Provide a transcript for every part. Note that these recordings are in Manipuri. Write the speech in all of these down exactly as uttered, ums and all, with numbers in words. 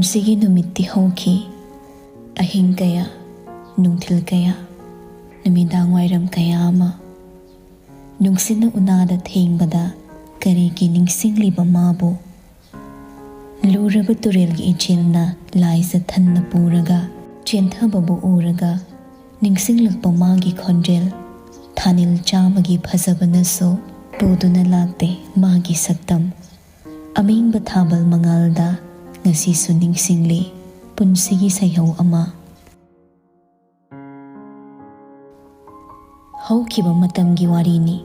ꯄꯨꯟꯁꯤꯒꯤ ꯅꯨꯃꯤꯠꯇꯤ ꯍꯧꯈꯤ꯫ ꯑꯍꯤꯡ ꯀꯌꯥ, ꯅꯨꯡꯊꯤꯜ ꯀꯌꯥ, ꯅꯨꯃꯤꯗꯥꯡ ꯋꯥꯏꯔꯝ ꯀꯌꯥ ꯑꯃ ꯅꯨꯡꯁꯤꯠꯅ ꯎꯅꯥꯗ ꯊꯦꯡꯕꯗ ꯀꯔꯤꯒꯤ ꯅꯤꯡꯁꯤꯡꯂꯤꯕ ꯃꯥꯕꯨ? ꯂꯨꯔꯕ ꯇꯨꯔꯦꯜꯒꯤ ꯏꯆꯦꯜꯅ ꯂꯥꯏꯖ ꯊꯟꯅ ꯄꯨꯔꯒ ꯆꯦꯟꯊꯕꯕꯨ ꯎꯔꯒ ꯅꯤꯡꯁꯤꯡꯂꯛꯄ ꯃꯥꯒꯤ ꯈꯣꯟꯖꯦꯜ꯫ ꯊꯥꯅꯤꯜ ꯆꯥꯝꯃꯒꯤ ꯐꯖꯕꯅꯁꯨ ꯄꯨꯗꯨꯅ ꯂꯥꯛꯇꯦ ꯃꯥꯒꯤ ꯁꯛꯇꯝ꯫ ꯑꯃꯦꯡꯕ ꯊꯥꯕꯜ ꯃꯉꯥꯜꯗ ꯉꯁꯤꯁꯨ ꯅꯤꯡꯁꯤꯡꯂꯤ ꯄꯨꯟꯁꯤꯒꯤ ꯁꯩꯍꯧ ꯑꯃ꯫ ꯍꯧꯈꯤꯕ ꯃꯇꯝꯒꯤ ꯋꯥꯔꯤꯅꯤ꯫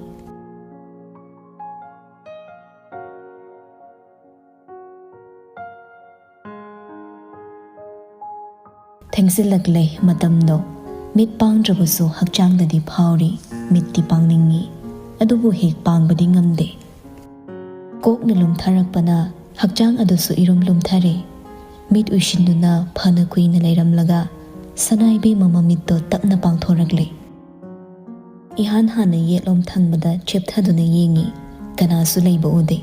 ꯊꯦꯡꯖꯤꯜꯂꯛꯂꯦ ꯃꯇꯝꯗꯣ꯫ ꯃꯤꯠ ꯄꯥꯡꯗ꯭ꯔꯕꯁꯨ ꯍꯛꯆꯥꯡꯗꯗꯤ ꯐꯥꯎꯔꯤ, ꯃꯤꯠꯇꯤ ꯄꯥꯡꯅꯤꯡꯏ, ꯑꯗꯨꯕꯨ ꯍꯦꯛ ꯄꯥꯡꯕꯗꯤ ꯉꯝꯗꯦ꯫ ꯀꯣꯛꯅ ꯂꯨꯝꯊꯔꯛꯄꯅ ꯍꯛꯆꯥꯡ ꯑꯗꯨꯁꯨ ꯏꯔꯨꯝ ꯂꯨꯝꯊꯔꯦ꯫ ꯃꯤꯠ ꯎꯏꯁꯤꯟꯗꯨꯅ ꯐꯅ ꯀꯨꯏꯅ ꯂꯩꯔꯝꯂꯒ ꯁꯅꯥ ꯏꯕꯦꯝꯃ ꯃꯃꯤꯠꯇꯣ ꯇꯞꯅ ꯄꯥꯡꯊꯣꯔꯛꯂꯦ꯫ ꯏꯍꯥꯟ ꯍꯥꯟꯅ ꯌꯦꯠꯂꯣꯝ ꯊꯪꯕꯗ ꯆꯦꯞꯊꯗꯨꯅ ꯌꯦꯡꯏ, ꯀꯅꯥꯁꯨ ꯂꯩꯕ ꯎꯗꯦ꯫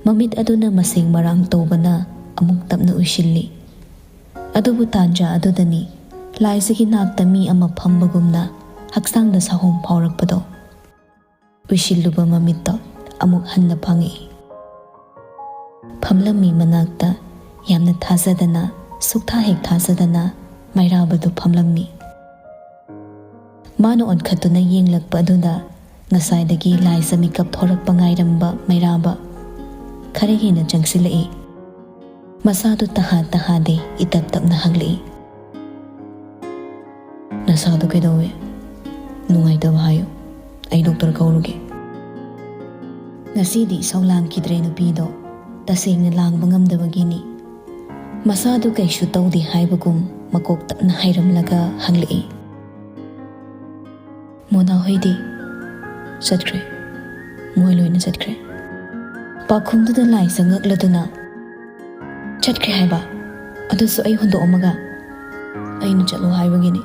ꯃꯃꯤꯠ ꯑꯗꯨꯅ ꯃꯁꯦꯡ ꯃꯔꯥꯡ ꯇꯧꯕꯅ ꯑꯃꯨꯛ ꯇꯞꯅ ꯎꯏꯁꯤꯜꯂꯤ꯫ ꯑꯗꯨꯕꯨ ꯇꯥꯟꯖꯥ ꯑꯗꯨꯗꯅꯤ ꯂꯥꯏꯖꯒꯤ ꯅꯥꯛꯇ ꯃꯤ ꯑꯃ ꯐꯝꯕꯒꯨꯝꯅ ꯍꯛꯆꯥꯡꯗ ꯁꯥꯍꯣꯝ ꯐꯥꯎꯔꯛꯄꯗꯣ꯫ ꯎꯏꯁꯤꯜꯂꯨꯕ ꯃꯃꯤꯠꯇꯣ ꯑꯃꯨꯛ ꯍꯟꯅ ꯐꯪꯉꯛꯏ꯫ ꯐꯝꯂꯝꯃꯤ ꯃꯅꯥꯛꯇ ꯌꯥꯝꯅ ꯊꯥꯖꯗꯅ, ꯁꯨꯛꯊꯥ ꯍꯦꯛ ꯊꯥꯖꯗꯅ ꯃꯩꯔꯥꯕꯗꯨ ꯐꯝꯂꯝꯃꯤ꯫ ꯃꯥꯅ ꯑꯣꯟꯈꯠꯇꯨꯅ ꯌꯦꯡꯂꯛꯄ ꯑꯗꯨꯗ ꯉꯁꯥꯏꯗꯒꯤ ꯂꯥꯏꯖ ꯃꯤꯀꯞ ꯊꯣꯔꯛꯄ ꯉꯥꯏꯔꯝꯕ ꯃꯩꯔꯥꯕ ꯈꯔ ꯍꯦꯟꯅ ꯆꯪꯁꯤꯜꯂꯛꯏ꯫ ꯃꯁꯥꯗꯨ ꯇꯍꯥ ꯇꯍꯥꯗꯦ, ꯏꯇꯞ ꯇꯞꯅ ꯍꯪꯂꯛꯏ꯫ "ꯅꯁꯥꯗꯨ ꯀꯩꯗꯧꯋꯦ? ꯅꯨꯡꯉꯥꯏꯇꯕ ꯍꯥꯏꯌꯨ, ꯑꯩ ꯗꯣꯛꯇꯔ ꯀꯧꯔꯨꯒꯦ꯫" ꯉꯁꯤꯗꯤ ꯏꯁꯧ ꯂꯥꯡꯈꯤꯗ꯭ꯔꯦ ꯅꯨꯄꯤꯗꯣ, ꯇꯁꯦꯡꯅ ꯂꯥꯡꯕ ꯉꯝꯗꯕꯒꯤꯅꯤ꯫ ꯃꯁꯥꯗꯨ ꯀꯩꯁꯨ ꯇꯧꯗꯦ ꯍꯥꯏꯕꯒꯨꯝ ꯃꯀꯣꯛ ꯇꯞꯅ ꯍꯥꯏꯔꯝꯂꯒ ꯍꯪꯂꯛꯏ꯫ "ꯃꯣꯅꯥ ꯍꯣꯏꯗꯤ?" "ꯆꯠꯈ꯭ꯔꯦ, ꯃꯣꯏ ꯂꯣꯏꯅ ꯆꯠꯈ꯭ꯔꯦ꯫" ꯄꯥꯎꯈꯨꯝꯗꯨꯗ ꯂꯥꯏꯖ ꯉꯛꯂꯗꯨꯅ, "ꯆꯠꯈ꯭ꯔꯦ ꯍꯥꯏꯕ? ꯑꯗꯨꯁꯨ ꯑꯩ ꯍꯨꯟꯗꯣꯛꯑꯝꯃꯒ?" "ꯑꯩꯅ ꯆꯠꯂꯣ ꯍꯥꯏꯕꯒꯤꯅꯤ꯫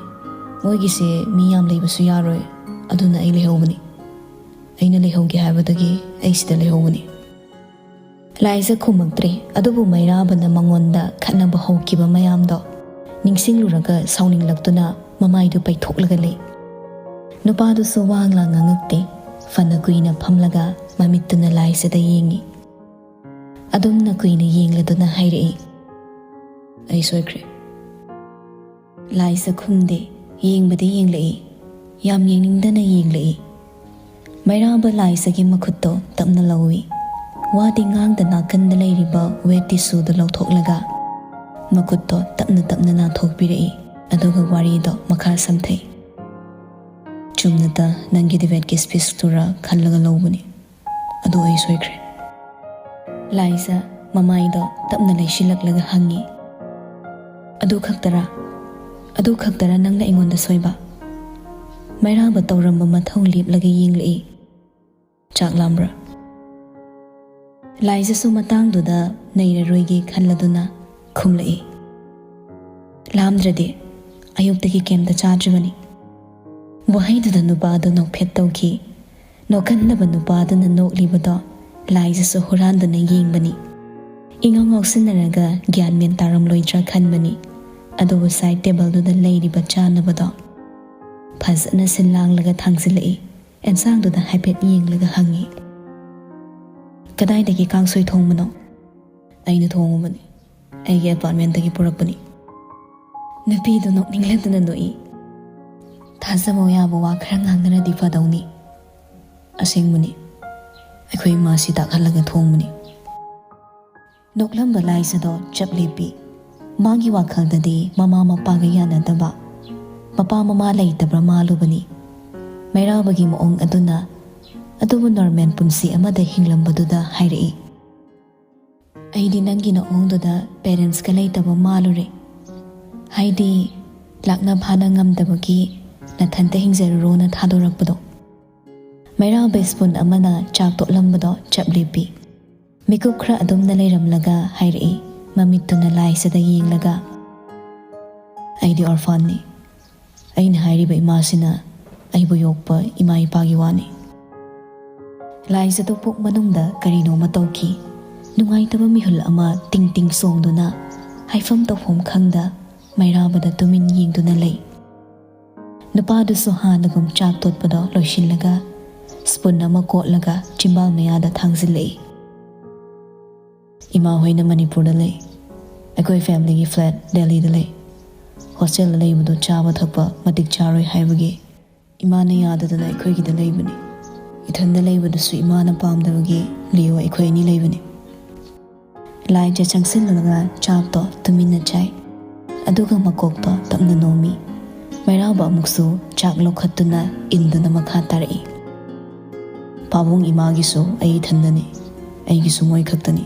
ꯃꯣꯏꯒꯤꯁꯦ ꯃꯤ ꯌꯥꯝ ꯂꯩꯕꯁꯨ ꯌꯥꯔꯣꯏ, ꯑꯗꯨꯅ ꯑꯩ ꯂꯩꯍꯧꯕꯅꯤ꯫ ꯑꯩꯅ ꯂꯩꯍꯧꯒꯦ ꯍꯥꯏꯕꯗꯒꯤ ꯑꯩ ꯁꯤꯗ ꯂꯩꯍꯧꯕꯅꯤ꯫" ꯂꯥꯏꯖ ꯈꯨꯝꯃꯛꯇ꯭ꯔꯦ, ꯑꯗꯨꯕꯨ ꯃꯩꯔꯥꯕꯅ ꯃꯉꯣꯟꯗ ꯈꯠꯅꯕ ꯍꯧꯈꯤꯕ ꯃꯌꯥꯝꯗꯣ ꯅꯤꯡꯁꯤꯡꯂꯨꯔꯒ ꯁꯥꯎꯅꯤꯡꯂꯛꯇꯨꯅ ꯃꯃꯥꯏꯗꯨ ꯄꯩꯊꯣꯛꯂꯒ ꯂꯩ꯫ ꯅꯨꯄꯥꯗꯨꯁꯨ ꯋꯥ ꯂꯥꯡ ꯉꯥꯡꯉꯛꯇꯦ꯫ ꯐꯅ ꯀꯨꯏꯅ ꯐꯝꯂꯒ ꯃꯃꯤꯠꯇꯨꯅ ꯂꯥꯏꯖꯗ ꯌꯦꯡꯉꯤ꯫ ꯑꯗꯨꯝꯅ ꯀꯨꯏꯅ ꯌꯦꯡꯂꯗꯨꯅ ꯍꯥꯏꯔꯛꯏ, "ꯑꯩ ꯁꯣꯏꯈ꯭ꯔꯦ꯫" ꯂꯥꯏꯖ ꯈꯨꯝꯗꯦ꯫ ꯌꯦꯡꯕꯗꯤ ꯌꯦꯡꯂꯛꯏ, ꯌꯥꯝ ꯌꯦꯡꯅꯤꯡꯗꯅ ꯌꯦꯡꯂꯛꯏ꯫ ꯃꯩꯔꯥꯕ ꯂꯥꯏꯖꯒꯤ ꯃꯈꯨꯠꯇꯣ ꯇꯞꯅ ꯂꯧꯏ꯫ ꯋꯥꯗꯤ ꯉꯥꯡꯗ ꯅꯥꯀꯟꯗ ꯂꯩꯔꯤꯕ ꯋꯦꯠ ꯇꯤꯁꯨꯗꯨ ꯂꯧꯊꯣꯛꯂꯒ ꯃꯈꯨꯠꯇꯣ ꯇꯞꯅ ꯇꯞꯅ ꯅꯥꯟꯊꯣꯛꯄꯤꯔꯛꯏ꯫ ꯑꯗꯨꯒ ꯋꯥꯔꯤꯗꯣ ꯃꯈꯥ ꯁꯝꯊꯩ꯫ "ꯆꯨꯝꯅꯇ ꯅꯪꯒꯤ ꯗꯤꯕꯦꯠꯀꯤ ꯁ꯭ꯄꯤꯆꯇꯨꯔ ꯈꯜꯂꯒ ꯂꯧꯕꯅꯤ꯫ ꯑꯗꯨ ꯑꯩ ꯁꯣꯏꯈ꯭ꯔꯦ꯫" ꯂꯥꯏꯖ ꯃꯃꯥꯏꯗꯣ ꯇꯞꯅ ꯂꯩꯁꯤꯜꯂꯛꯂꯒ ꯍꯪꯉꯤ, "ꯑꯗꯨ ꯈꯛꯇꯔꯥ? ꯑꯗꯨ ꯈꯛꯇꯔꯥ ꯅꯪꯅ ꯑꯩꯉꯣꯟꯗ ꯁꯣꯏꯕ?" ꯃꯩꯔꯥꯕ ꯇꯧꯔꯝꯕ ꯃꯊꯧ ꯂꯦꯞꯂꯒ ꯌꯦꯡꯂꯛꯏ꯫ "ꯆꯥꯛ ꯂꯥꯝꯕ꯭ꯔꯥ?" ꯂꯥꯏꯖꯁꯨ ꯃꯇꯥꯡꯗꯨꯗ ꯅꯩꯔꯔꯣꯏꯒꯦ ꯈꯜꯂꯗꯨꯅ ꯈꯨꯝꯂꯛꯏ, "ꯂꯥꯝꯗ꯭ꯔꯗꯤ ꯑꯌꯨꯛꯇꯒꯤ ꯀꯩꯝꯇ ꯆꯥꯗ꯭ꯔꯤꯕꯅꯤ꯫" ꯋꯥꯍꯩꯗꯨꯗ ꯅꯨꯄꯥꯗꯨ ꯅꯣꯛꯐꯦꯠ ꯇꯧꯈꯤ꯫ ꯅꯣꯛꯀꯟꯗꯕ ꯅꯨꯄꯥꯗꯨꯅ ꯅꯣꯛꯂꯤꯕꯗꯣ ꯂꯥꯏꯖꯁꯨ ꯍꯨꯔꯥꯟꯗꯨꯅ ꯌꯦꯡꯕꯅꯤ꯫ ꯏꯉꯥꯎ ꯉꯥꯎꯁꯤꯟꯅꯔꯒ ꯒ꯭ꯌꯥꯟ ꯃꯦꯟ ꯇꯥꯔꯝꯂꯣꯏꯗ꯭ꯔꯥ ꯈꯟꯕꯅꯤ꯫ ꯑꯗꯨꯕꯨ ꯁꯥꯏꯠ ꯇꯦꯕꯜꯗꯨꯗ ꯂꯩꯔꯤꯕ ꯆꯥꯅꯕꯗꯣ ꯐꯖꯅ ꯁꯤꯜ ꯂꯥꯡꯂꯒ ꯊꯥꯡꯖꯤꯜꯂꯛꯏ꯫ ꯑꯦꯟꯁꯥꯡꯗꯨꯗ ꯍꯥꯏꯐꯦꯠ ꯌꯦꯡꯂꯒ ꯍꯪꯉꯤ, "ꯀꯗꯥꯏꯗꯒꯤ ꯀꯥꯡꯁꯣꯏ ꯊꯣꯡꯕꯅꯣ?" "ꯑꯩꯅ ꯊꯣꯡꯉꯨꯕꯅꯤ꯫ ꯑꯩꯒꯤ ꯑꯦꯄꯥꯔꯠꯃꯦꯟꯇꯒꯤ ꯄꯨꯔꯛꯄꯅꯤ꯫" ꯅꯨꯄꯤꯗꯨ ꯅꯣꯛꯅꯤꯡꯂꯗꯨꯅ ꯅꯣꯛꯏ꯫ "ꯊꯥꯖꯕ ꯌꯥꯕ ꯋꯥ ꯈꯔ ꯉꯥꯡꯅꯔꯗꯤ ꯐꯗꯧꯅꯤ꯫" "ꯑꯁꯦꯡꯕꯅꯤ꯫ ꯑꯩꯈꯣꯏ ꯏꯃꯥꯁꯤ ꯇꯥꯛꯍꯜꯂꯒ ꯊꯣꯡꯕꯅꯤ꯫" ꯅꯣꯛꯂꯝꯕ ꯂꯥꯏꯖꯗꯣ ꯆꯞ ꯂꯦꯞꯄꯤ꯫ ꯃꯥꯒꯤ ꯋꯥꯈꯜꯗꯗꯤ ꯃꯃꯥ ꯃꯄꯥꯒ ꯌꯥꯅꯗꯕ, ꯃꯄꯥ ꯃꯃꯥ ꯂꯩꯇꯕ꯭ꯔꯥ ꯃꯥꯜꯂꯨꯕꯅꯤ꯫ ꯃꯩꯔꯥꯕꯒꯤ ꯃꯑꯣꯡ ꯑꯗꯨꯅ ꯑꯗꯨꯕꯨ ꯅꯣꯔꯃꯦꯜ ꯄꯨꯟꯁꯤ ꯑꯃꯗ ꯍꯤꯡꯂꯝꯕꯗꯨꯗ ꯍꯥꯏꯔꯛꯏ, "ꯑꯩꯗꯤ ꯅꯪꯒꯤ ꯅꯑꯣꯡꯗꯨꯗ ꯄꯦꯔꯦꯟꯁꯀ ꯂꯩꯇꯕ ꯃꯥꯜꯂꯨꯔꯦ꯫ ꯍꯥꯏꯗꯤ ꯂꯥꯛꯅ ꯐꯥꯅ ꯉꯝꯗꯕꯒꯤ ꯅꯊꯟꯇ ꯍꯤꯡꯖꯔꯨꯔꯣꯅ ꯊꯥꯗꯣꯔꯛꯄꯗꯣ꯫" ꯃꯩꯔꯥꯕ ꯁ꯭ꯄꯨꯟ ꯑꯃꯅ ꯆꯥꯛ ꯇꯣꯠꯂꯝꯕꯗꯣ ꯆꯞ ꯂꯦꯞꯄꯤ꯫ ꯃꯤꯀꯨꯞ ꯈꯔ ꯑꯗꯨꯝꯅ ꯂꯩꯔꯝꯂꯒ ꯍꯥꯏꯔꯛꯏ, ꯃꯃꯤꯠꯇꯨꯅ ꯂꯥꯏꯖꯗ ꯌꯦꯡꯂꯒ, "ꯑꯩꯗꯤ ꯑꯣꯔꯐꯥꯟꯅꯤ꯫ ꯑꯩꯅ ꯍꯥꯏꯔꯤꯕ ꯏꯃꯥꯁꯤꯅ ꯑꯩꯕꯨ ꯌꯣꯛꯄ ꯏꯃꯥ ꯏꯄꯥꯒꯤ ꯋꯥꯅꯤ꯫" ꯂꯥꯏꯖꯗꯨ ꯄꯨꯛ ꯃꯅꯨꯡꯗ ꯀꯔꯤꯅꯣꯃ ꯇꯧꯈꯤ꯫ ꯅꯨꯡꯉꯥꯏꯇꯕ ꯃꯤꯍꯨꯜ ꯑꯃ ꯇꯤꯡ ꯇꯤꯡ ꯆꯣꯡꯗꯨꯅ ꯍꯥꯏꯐꯝ ꯇꯧꯐꯝ ꯈꯪꯗ ꯃꯩꯔꯥꯕꯗ ꯇꯨꯃꯤꯟ ꯌꯦꯡꯗꯨꯅ ꯂꯩ꯫ ꯅꯨꯄꯥꯗꯨꯁꯨ ꯍꯥꯟꯅꯒꯨꯝ ꯆꯥꯛ ꯇꯣꯠꯄꯗꯣ ꯂꯣꯏꯁꯤꯜꯂꯒ ꯁ꯭ꯄꯨꯟ ꯑꯃ ꯀꯣꯠꯂꯒ ꯆꯤꯝꯕꯥꯜ ꯃꯌꯥꯗ ꯊꯥꯡꯖꯤꯜꯂꯛꯏ꯫ "ꯏꯃꯥ ꯍꯣꯏꯅ ꯃꯅꯤꯄꯨꯔꯗ ꯂꯩ꯫ ꯑꯩꯈꯣꯏ ꯐꯦꯃꯤꯂꯤꯒꯤ ꯐ꯭ꯂꯦꯠ ꯗꯦꯜꯂꯤꯗ ꯂꯩ꯫ ꯍꯣꯁꯇꯦꯜꯗ ꯂꯩꯕꯗꯣ ꯆꯥꯕ ꯊꯛꯄ ꯃꯇꯤꯛ ꯆꯥꯔꯣꯏ ꯍꯥꯏꯕꯒꯤ ꯏꯃꯥꯅ ꯌꯥꯗꯗꯅ ꯑꯩꯈꯣꯏꯒꯤꯗ ꯂꯩꯕꯅꯤ꯫ ꯏꯊꯟꯗ ꯂꯩꯕꯗꯨꯁꯨ ꯏꯃꯥꯅ ꯄꯥꯝꯗꯕꯒꯤ ꯂꯤꯌꯣ ꯑꯩꯈꯣꯏ ꯑꯅꯤ ꯂꯩꯕꯅꯤ꯫" ꯂꯥꯏꯖ ꯆꯪꯁꯤꯜꯂꯒ ꯆꯥꯛꯇꯣ ꯇꯨꯃꯤꯟꯅ ꯆꯥꯏ꯫ ꯑꯗꯨꯒ ꯃꯀꯣꯛꯇꯣ ꯇꯞꯅ ꯅꯣꯝꯃꯤ꯫ ꯃꯩꯔꯥꯕ ꯑꯃꯨꯛꯁꯨ ꯆꯥꯛ ꯂꯧꯈꯠꯇꯨꯅ ꯏꯟꯗꯨꯅ ꯃꯈꯥ ꯇꯥꯔꯛꯏ꯫ "ꯄꯥꯕꯨꯡ ꯏꯃꯥꯒꯤꯁꯨ ꯑꯩ ꯏꯊꯟꯗꯅꯤ꯫ ꯑꯩꯒꯤꯁꯨ ꯃꯣꯏ ꯈꯛꯇꯅꯤ꯫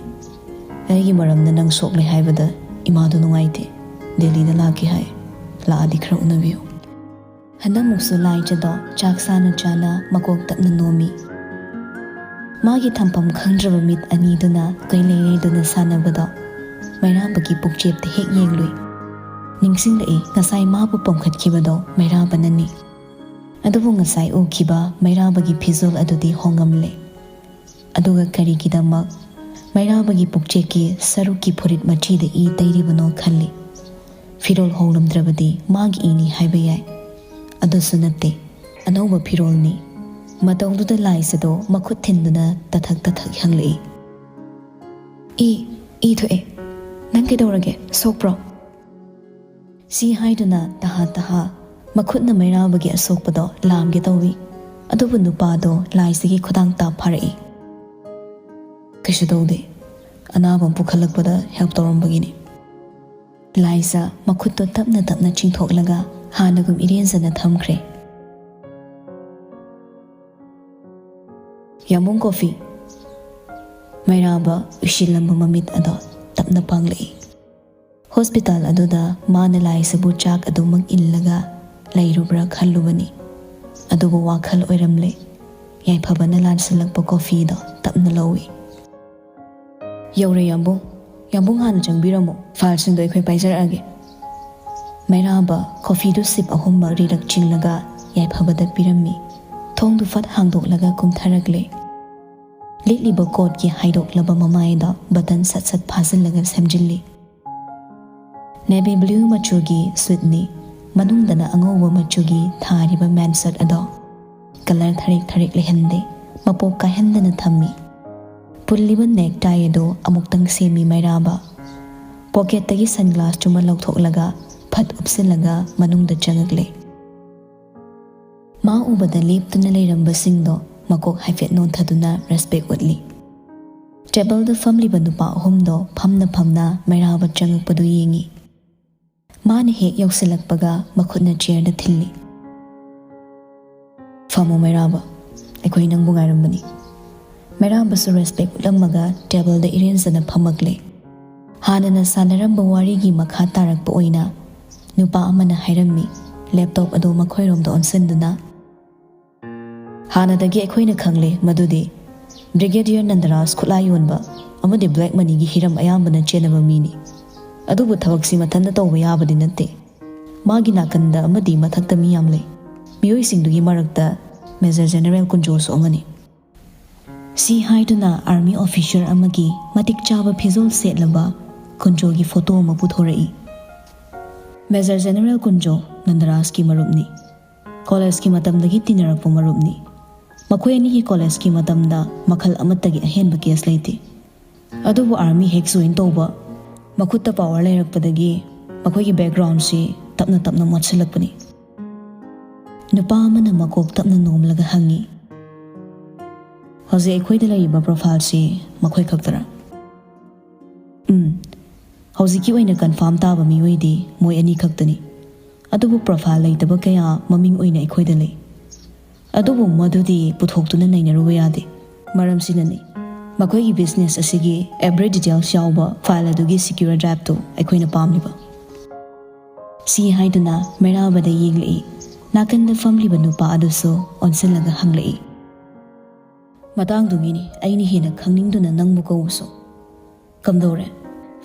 ꯑꯩꯒꯤ ꯃꯔꯝꯗ ꯅꯪ ꯁꯣꯛꯂꯦ ꯍꯥꯏꯕꯗ ꯏꯃꯥꯗꯣ ꯅꯨꯡꯉꯥꯏꯇꯦ꯫ ꯗꯦꯜꯂꯤꯗ ꯂꯥꯛꯀꯦ ꯍꯥꯏ꯫ ꯂꯥꯛꯑꯗꯤ ꯈꯔ ꯎꯅꯕꯤꯌꯨ꯫" ꯍꯟꯗꯛꯃꯨꯛꯁꯨ ꯂꯥꯏꯖꯗꯣ ꯆꯥꯛ ꯆꯥꯅ ꯆꯥꯅ ꯃꯀꯣꯛ ꯇꯞꯅ ꯅꯣꯝꯃꯤ꯫ ꯃꯥꯒꯤ ꯊꯝꯐꯝ ꯈꯪꯗ꯭ꯔꯕ ꯃꯤꯠ ꯑꯅꯤꯗꯨꯅ ꯀꯩꯂꯩ ꯂꯩꯗꯨꯅ ꯁꯥꯟꯅꯕꯗꯣ ꯃꯩꯔꯥꯕꯒꯤ ꯄꯨꯛꯆꯦꯞꯇ ꯍꯦꯛ ꯌꯦꯡꯂꯨꯏ꯫ ꯅꯤꯡꯁꯤꯡꯂꯛꯏ, ꯉꯁꯥꯏ ꯃꯥꯕꯨ ꯄꯣꯝꯈꯠꯈꯤꯕꯗꯣ ꯃꯩꯔꯥꯕꯅꯅꯤ꯫ ꯑꯗꯨꯕꯨ ꯉꯁꯥꯏ ꯎꯈꯤꯕ ꯃꯩꯔꯥꯕꯒꯤ ꯐꯤꯖꯣꯜ ꯑꯗꯨꯗꯤ ꯍꯣꯡꯉꯝꯂꯦ꯫ ꯑꯗꯨꯒ ꯀꯔꯤꯒꯤꯗꯃꯛ ꯃꯩꯔꯥꯕꯒꯤ ꯄꯨꯛꯆꯦꯛꯀꯤ ꯁꯔꯨꯛꯀꯤ ꯐꯨꯔꯤꯠ ꯃꯆꯤꯗ ꯏ ꯇꯩꯔꯤꯕꯅꯣ ꯈꯜꯂꯤ꯫ ꯐꯤꯔꯣꯜ ꯍꯣꯡꯂꯝꯗ꯭ꯔꯕꯗꯤ ꯃꯥꯒꯤ ꯏꯅꯤ ꯍꯥꯏꯕ ꯌꯥꯏ꯫ ꯑꯗꯨꯁꯨ ꯅꯠꯇꯦ, ꯑꯅꯧꯕ ꯐꯤꯔꯣꯜꯅꯤ꯫ ꯃꯇꯧꯗꯨꯗ ꯂꯥꯏꯖꯗꯣ ꯃꯈꯨꯠ ꯊꯤꯟꯗꯨꯅ ꯇꯊꯛ ꯇꯊꯛ ꯍꯪꯂꯛꯏ꯫ "ꯏ, ꯏ ꯊꯣꯛꯑꯦ꯫ ꯅꯪ ꯀꯩꯗꯧꯔꯒꯦ? ꯁꯣꯛꯄ꯭ꯔꯣ?" ꯁꯤ ꯍꯥꯏꯗꯨꯅ ꯇꯍꯥ ꯇꯍꯥ ꯃꯈꯨꯠꯅ ꯃꯩꯔꯥꯕꯒꯤ ꯑꯁꯣꯛꯄꯗꯣ ꯂꯥꯝꯒꯦ ꯇꯧꯏ꯫ ꯑꯗꯨꯕꯨ ꯅꯨꯄꯥꯗꯣ ꯂꯥꯏꯖꯒꯤ ꯈꯨꯗꯥꯡ ꯇꯥꯞ ꯐꯥꯔꯛꯏ꯫ "ꯀꯩꯁꯨ ꯇꯧꯗꯦ꯫ ꯑꯅꯥꯕ ꯑꯃ ꯄꯨꯈꯠꯂꯛꯄꯗ ꯍꯦꯜꯞ ꯇꯧꯔꯝꯕꯒꯤꯅꯤ꯫" ꯂꯥꯏꯖ ꯃꯈꯨꯠꯇꯣ ꯇꯞꯅ ꯇꯞꯅ ꯆꯤꯡꯊꯣꯛꯂꯒ ꯍꯥꯟꯅꯒꯨꯝ ꯏꯔꯦꯟꯖꯅ ꯊꯝꯈ꯭ꯔꯦ꯫ "ꯌꯥꯝꯕꯨꯡ, ꯀꯣꯐꯤ꯫" ꯃꯩꯔꯥꯕ ꯎꯏꯁꯤꯜꯂꯝꯕ ꯃꯃꯤꯠ ꯑꯗꯣ ꯇꯞꯅ ꯄꯥꯡꯂꯛꯏ꯫ ꯍꯣꯁꯄꯤꯇꯥꯜ ꯑꯗꯨꯗ ꯃꯥꯅ ꯂꯥꯏꯖꯕꯨ ꯆꯥꯛ ꯑꯗꯨꯃꯛ ꯏꯜꯂꯒ ꯂꯩꯔꯨꯕ꯭ꯔꯥ ꯈꯜꯂꯨꯕꯅꯤ꯫ ꯑꯗꯨꯕꯨ ꯋꯥꯈꯜ ꯑꯣꯏꯔꯝꯂꯦ꯫ ꯌꯥꯏꯐꯕꯅ ꯂꯥꯟꯁꯤꯜꯂꯛꯄ ꯀꯣꯐꯤꯗꯣ ꯇꯞꯅ ꯂꯧꯏ꯫ "ꯌꯧꯔꯦ, ꯌꯥꯝꯕꯨꯡ꯫ ꯌꯥꯝꯕꯨꯡ ꯍꯥꯟꯅ ꯆꯪꯕꯤꯔꯝꯃꯣ꯫ ꯐꯥꯏꯜꯁꯤꯡꯗꯣ ꯑꯩꯈꯣꯏ ꯄꯥꯏꯖꯔꯛꯑꯒꯦ꯫" ꯃꯩꯔꯥꯕ ꯀꯣꯐꯤꯗꯨ ꯁꯤꯞ ꯑꯍꯨꯝ ꯃꯔꯤꯔꯛ ꯆꯤꯡꯂꯒ ꯌꯥꯏꯐꯕꯗ ꯄꯤꯔꯝꯃꯤ꯫ ꯊꯣꯡꯗꯨ ꯐꯠ ꯍꯥꯡꯗꯣꯛꯂꯒ ꯀꯨꯝꯊꯔꯛꯂꯦ꯫ ꯂꯤꯠꯂꯤꯕ ꯀꯣꯠꯀꯤ ꯍꯥꯏꯗꯣꯛꯂꯕ ꯃꯃꯥꯏꯗ ꯕꯇꯟ ꯁꯠ ꯁꯠ ꯐꯥꯖꯤꯜꯂꯒ ꯁꯦꯝꯖꯤꯜꯂꯤ꯫ ꯅꯦꯚꯤ ꯕ꯭ꯂꯨ ꯃꯆꯨꯒꯤ ꯁꯨꯠꯅꯤ, ꯃꯅꯨꯡꯗꯅ ꯑꯉꯧꯕ ꯃꯆꯨꯒꯤ ꯊꯥꯔꯤꯕ ꯃꯦꯟꯁꯠ ꯑꯗꯣ꯫ ꯀꯂꯔ ꯊꯔꯤꯛ ꯊꯔꯤꯛ ꯂꯩꯍꯟꯗꯦ, ꯃꯄꯣꯞ ꯀꯥꯏꯍꯟꯗꯅ ꯊꯝꯃꯤ꯫ ꯄꯨꯜꯂꯤꯕ ꯅꯦꯛ ꯇꯥꯏ ꯑꯗꯨ ꯑꯃꯨꯛꯇꯪ ꯁꯦꯝꯃꯤ ꯃꯩꯔꯥꯕ꯫ ꯄꯣꯀꯦꯠꯇꯒꯤ ꯁꯟꯒ꯭ꯂꯥꯁꯇꯨꯃ ꯂꯧꯊꯣꯛꯂꯒ ꯐꯠ ꯎꯞꯁꯤꯜꯂꯒ ꯃꯅꯨꯡꯗ ꯆꯪꯉꯛꯂꯦ꯫ ꯃꯥ ꯎꯕꯗ ꯂꯦꯞꯇꯨꯅ ꯂꯩꯔꯝꯕꯁꯤꯡꯗꯣ ꯃꯀꯣꯛ ꯍꯥꯏꯐꯦꯠ ꯅꯣꯟꯊꯗꯨꯅ ꯔꯦꯁꯄꯦꯛ ꯎꯠꯂꯤ꯫ ꯇꯦꯕꯜꯗ ꯐꯝꯂꯤꯕ ꯅꯨꯄꯥ ꯑꯍꯨꯝꯗꯣ ꯐꯝꯅ ꯐꯝꯅ ꯃꯩꯔꯥꯕ ꯆꯪꯉꯛꯄꯗꯨ ꯌꯦꯡꯉꯤ꯫ ꯃꯥꯅ ꯍꯦꯛ ꯌꯧꯁꯤꯜꯂꯛꯄꯒ ꯃꯈꯨꯠꯅ ꯆꯤꯌꯔꯗ ꯊꯤꯜꯂꯤ꯫ "ꯐꯝꯃꯣ ꯃꯩꯔꯥꯕ, ꯑꯩꯈꯣꯏ ꯅꯪꯕꯨ ꯉꯥꯏꯔꯝꯕꯅꯤ꯫" ꯃꯩꯔꯥꯕꯁꯨ ꯔꯦꯁꯄꯦꯛ ꯎꯠꯂꯝꯃꯒ ꯇꯦꯕꯜꯗ ꯏꯔꯦꯟꯖꯅ ꯐꯝꯃꯛꯂꯦ꯫ ꯍꯥꯟꯅꯅ ꯁꯥꯟꯅꯔꯝꯕ ꯋꯥꯔꯤꯒꯤ ꯃꯈꯥ ꯇꯥꯔꯛꯄ ꯑꯣꯏꯅ ꯅꯨꯄꯥ ꯑꯃꯅ ꯍꯥꯏꯔꯝꯃꯤ, ꯂꯦꯞꯇꯣꯞ ꯑꯗꯨ ꯃꯈꯣꯏꯔꯣꯝꯗ ꯑꯣꯟꯁꯤꯟꯗꯨꯅ꯫ "ꯍꯥꯟꯅꯗꯒꯤ ꯑꯩꯈꯣꯏꯅ ꯈꯪꯂꯦ ꯃꯗꯨꯗꯤ ꯕ꯭ꯔꯤꯒꯦꯗꯤꯌꯔ ꯅꯟꯗꯔꯥꯖ ꯈꯨꯠꯂꯥꯏ ꯌꯣꯟꯕ ꯑꯃꯗꯤ ꯕ꯭ꯂꯦꯛ ꯃꯅꯤꯒꯤ ꯍꯤꯔꯝ ꯑꯌꯥꯝꯕꯅ ꯆꯦꯟꯅꯕ ꯃꯤꯅꯤ꯫ ꯑꯗꯨꯕꯨ ꯊꯕꯛꯁꯤ ꯃꯊꯟꯇ ꯇꯧꯕ ꯌꯥꯕꯗꯤ ꯅꯠꯇꯦ꯫ ꯃꯥꯒꯤ ꯅꯥꯀꯟꯗ ꯑꯃꯗꯤ ꯃꯊꯛꯇ ꯃꯤ ꯌꯥꯝ ꯂꯩ꯫ ꯃꯤꯑꯣꯏꯁꯤꯡꯗꯨꯒꯤ ꯃꯔꯛꯇ ꯃꯦꯖꯔ ꯖꯦꯅꯔꯦꯜ ꯀꯨꯟꯖꯣꯁꯨ ꯑꯃꯅꯤ꯫" ꯁꯤ ꯍꯥꯏꯗꯨꯅ ꯑꯥꯔꯃꯤ ꯑꯣꯐꯤꯁꯔ ꯑꯃꯒꯤ ꯃꯇꯤꯛ ꯆꯥꯕ ꯐꯤꯖꯣꯜ ꯁꯦꯠꯂꯕ ꯀꯨꯟꯖꯣꯒꯤ ꯐꯣꯇꯣ ꯑꯃ ꯄꯨꯊꯣꯔꯛꯏ꯫ Major general Kunjo ꯅꯟꯗꯔꯥꯖꯀꯤ ꯃꯔꯨꯞꯅꯤ꯫ ꯀꯣꯂꯦꯖꯀꯤ ꯃꯇꯝꯗꯒꯤ ꯇꯤꯟꯅꯔꯛꯄ ꯃꯔꯨꯞꯅꯤ꯫ ꯃꯈꯣꯏ ꯑꯅꯤꯒꯤ ꯀꯣꯂꯦꯖꯀꯤ ꯃꯇꯝꯗ ꯃꯈꯜ ꯑꯃꯠꯇꯒꯤ ꯑꯍꯦꯟꯕ ꯀꯦꯁ ꯂꯩꯇꯦ꯫ ꯑꯗꯨꯕꯨ ꯑꯥꯔꯃꯤ ꯍꯦꯛ ꯖꯣꯏꯟ ꯇꯧꯕ, ꯃꯈꯨꯠꯇ ꯄꯥꯋꯔ ꯂꯩꯔꯛꯄꯗꯒꯤ ꯃꯈꯣꯏꯒꯤ ꯕꯦꯛꯒ꯭ꯔꯥꯎꯟꯁꯤ ꯇꯞꯅ ꯇꯞꯅ ꯃꯣꯠꯁꯤꯜꯂꯛꯄꯅꯤ꯫ ꯅꯨꯄꯥ ꯑꯃꯅ ꯃꯀꯣꯛ ꯇꯞꯅ ꯅꯣꯝꯂꯒ ꯍꯪꯉꯤ, "ꯍꯧꯖꯤꯛ ꯑꯩꯈꯣꯏꯗ ꯂꯩꯔꯤꯕ ꯄ꯭ꯔꯣꯐꯥꯏꯜꯁꯤ ꯃꯈꯣꯏ ꯈꯛꯇꯔꯥ?" "ꯎꯝ, ꯍꯧꯖꯤꯛꯀꯤ ꯑꯣꯏꯅ ꯀꯟꯐꯥꯔꯝ ꯇꯥꯕ ꯃꯤꯑꯣꯏꯗꯤ ꯃꯣꯏ ꯑꯅꯤ ꯈꯛꯇꯅꯤ꯫ ꯑꯗꯨꯕꯨ ꯄ꯭ꯔꯣꯐꯥꯏꯜ ꯂꯩꯇꯕ ꯀꯌꯥ ꯃꯃꯤꯡ ꯑꯣꯏꯅ ꯑꯩꯈꯣꯏꯗ ꯂꯩ꯫ ꯑꯗꯨꯕꯨ ꯃꯗꯨꯗꯤ ꯄꯨꯊꯣꯛꯇꯨꯅ ꯅꯩꯅꯔꯨꯕ ꯌꯥꯗꯦ꯫ ꯃꯔꯝꯁꯤꯅꯅꯤ, ꯃꯈꯣꯏꯒꯤ ꯕꯤꯖꯤꯅꯦꯁ ꯑꯁꯤꯒꯤ ꯑꯦꯚ꯭ꯔꯤ ꯗꯤꯇꯦꯜꯁ ꯌꯥꯎꯕ ꯐꯥꯏꯜ ꯑꯗꯨꯒꯤ ꯁꯤꯀ꯭ꯌꯨꯔ ꯗ꯭ꯔꯥꯏꯚꯇꯨ ꯑꯩꯈꯣꯏꯅ ꯄꯥꯝꯂꯤꯕ꯫" ꯁꯤ ꯍꯥꯏꯗꯨꯅ ꯃꯩꯔꯥꯕꯗ ꯌꯦꯡꯂꯛꯏ꯫ ꯅꯥꯀꯟꯗ ꯐꯝꯂꯤꯕ ꯅꯨꯄꯥ ꯑꯗꯨꯁꯨ ꯑꯣꯟꯁꯤꯜꯂꯒ ꯍꯪꯂꯛꯏ, "ꯃꯇꯥꯡꯗꯨꯒꯤꯅꯤ ꯑꯩꯅ ꯍꯦꯟꯅ ꯈꯪꯅꯤꯡꯗꯨꯅ ꯅꯪꯕꯨ ꯀꯧꯕꯁꯨ꯫ ꯀꯝꯗꯧꯔꯦ?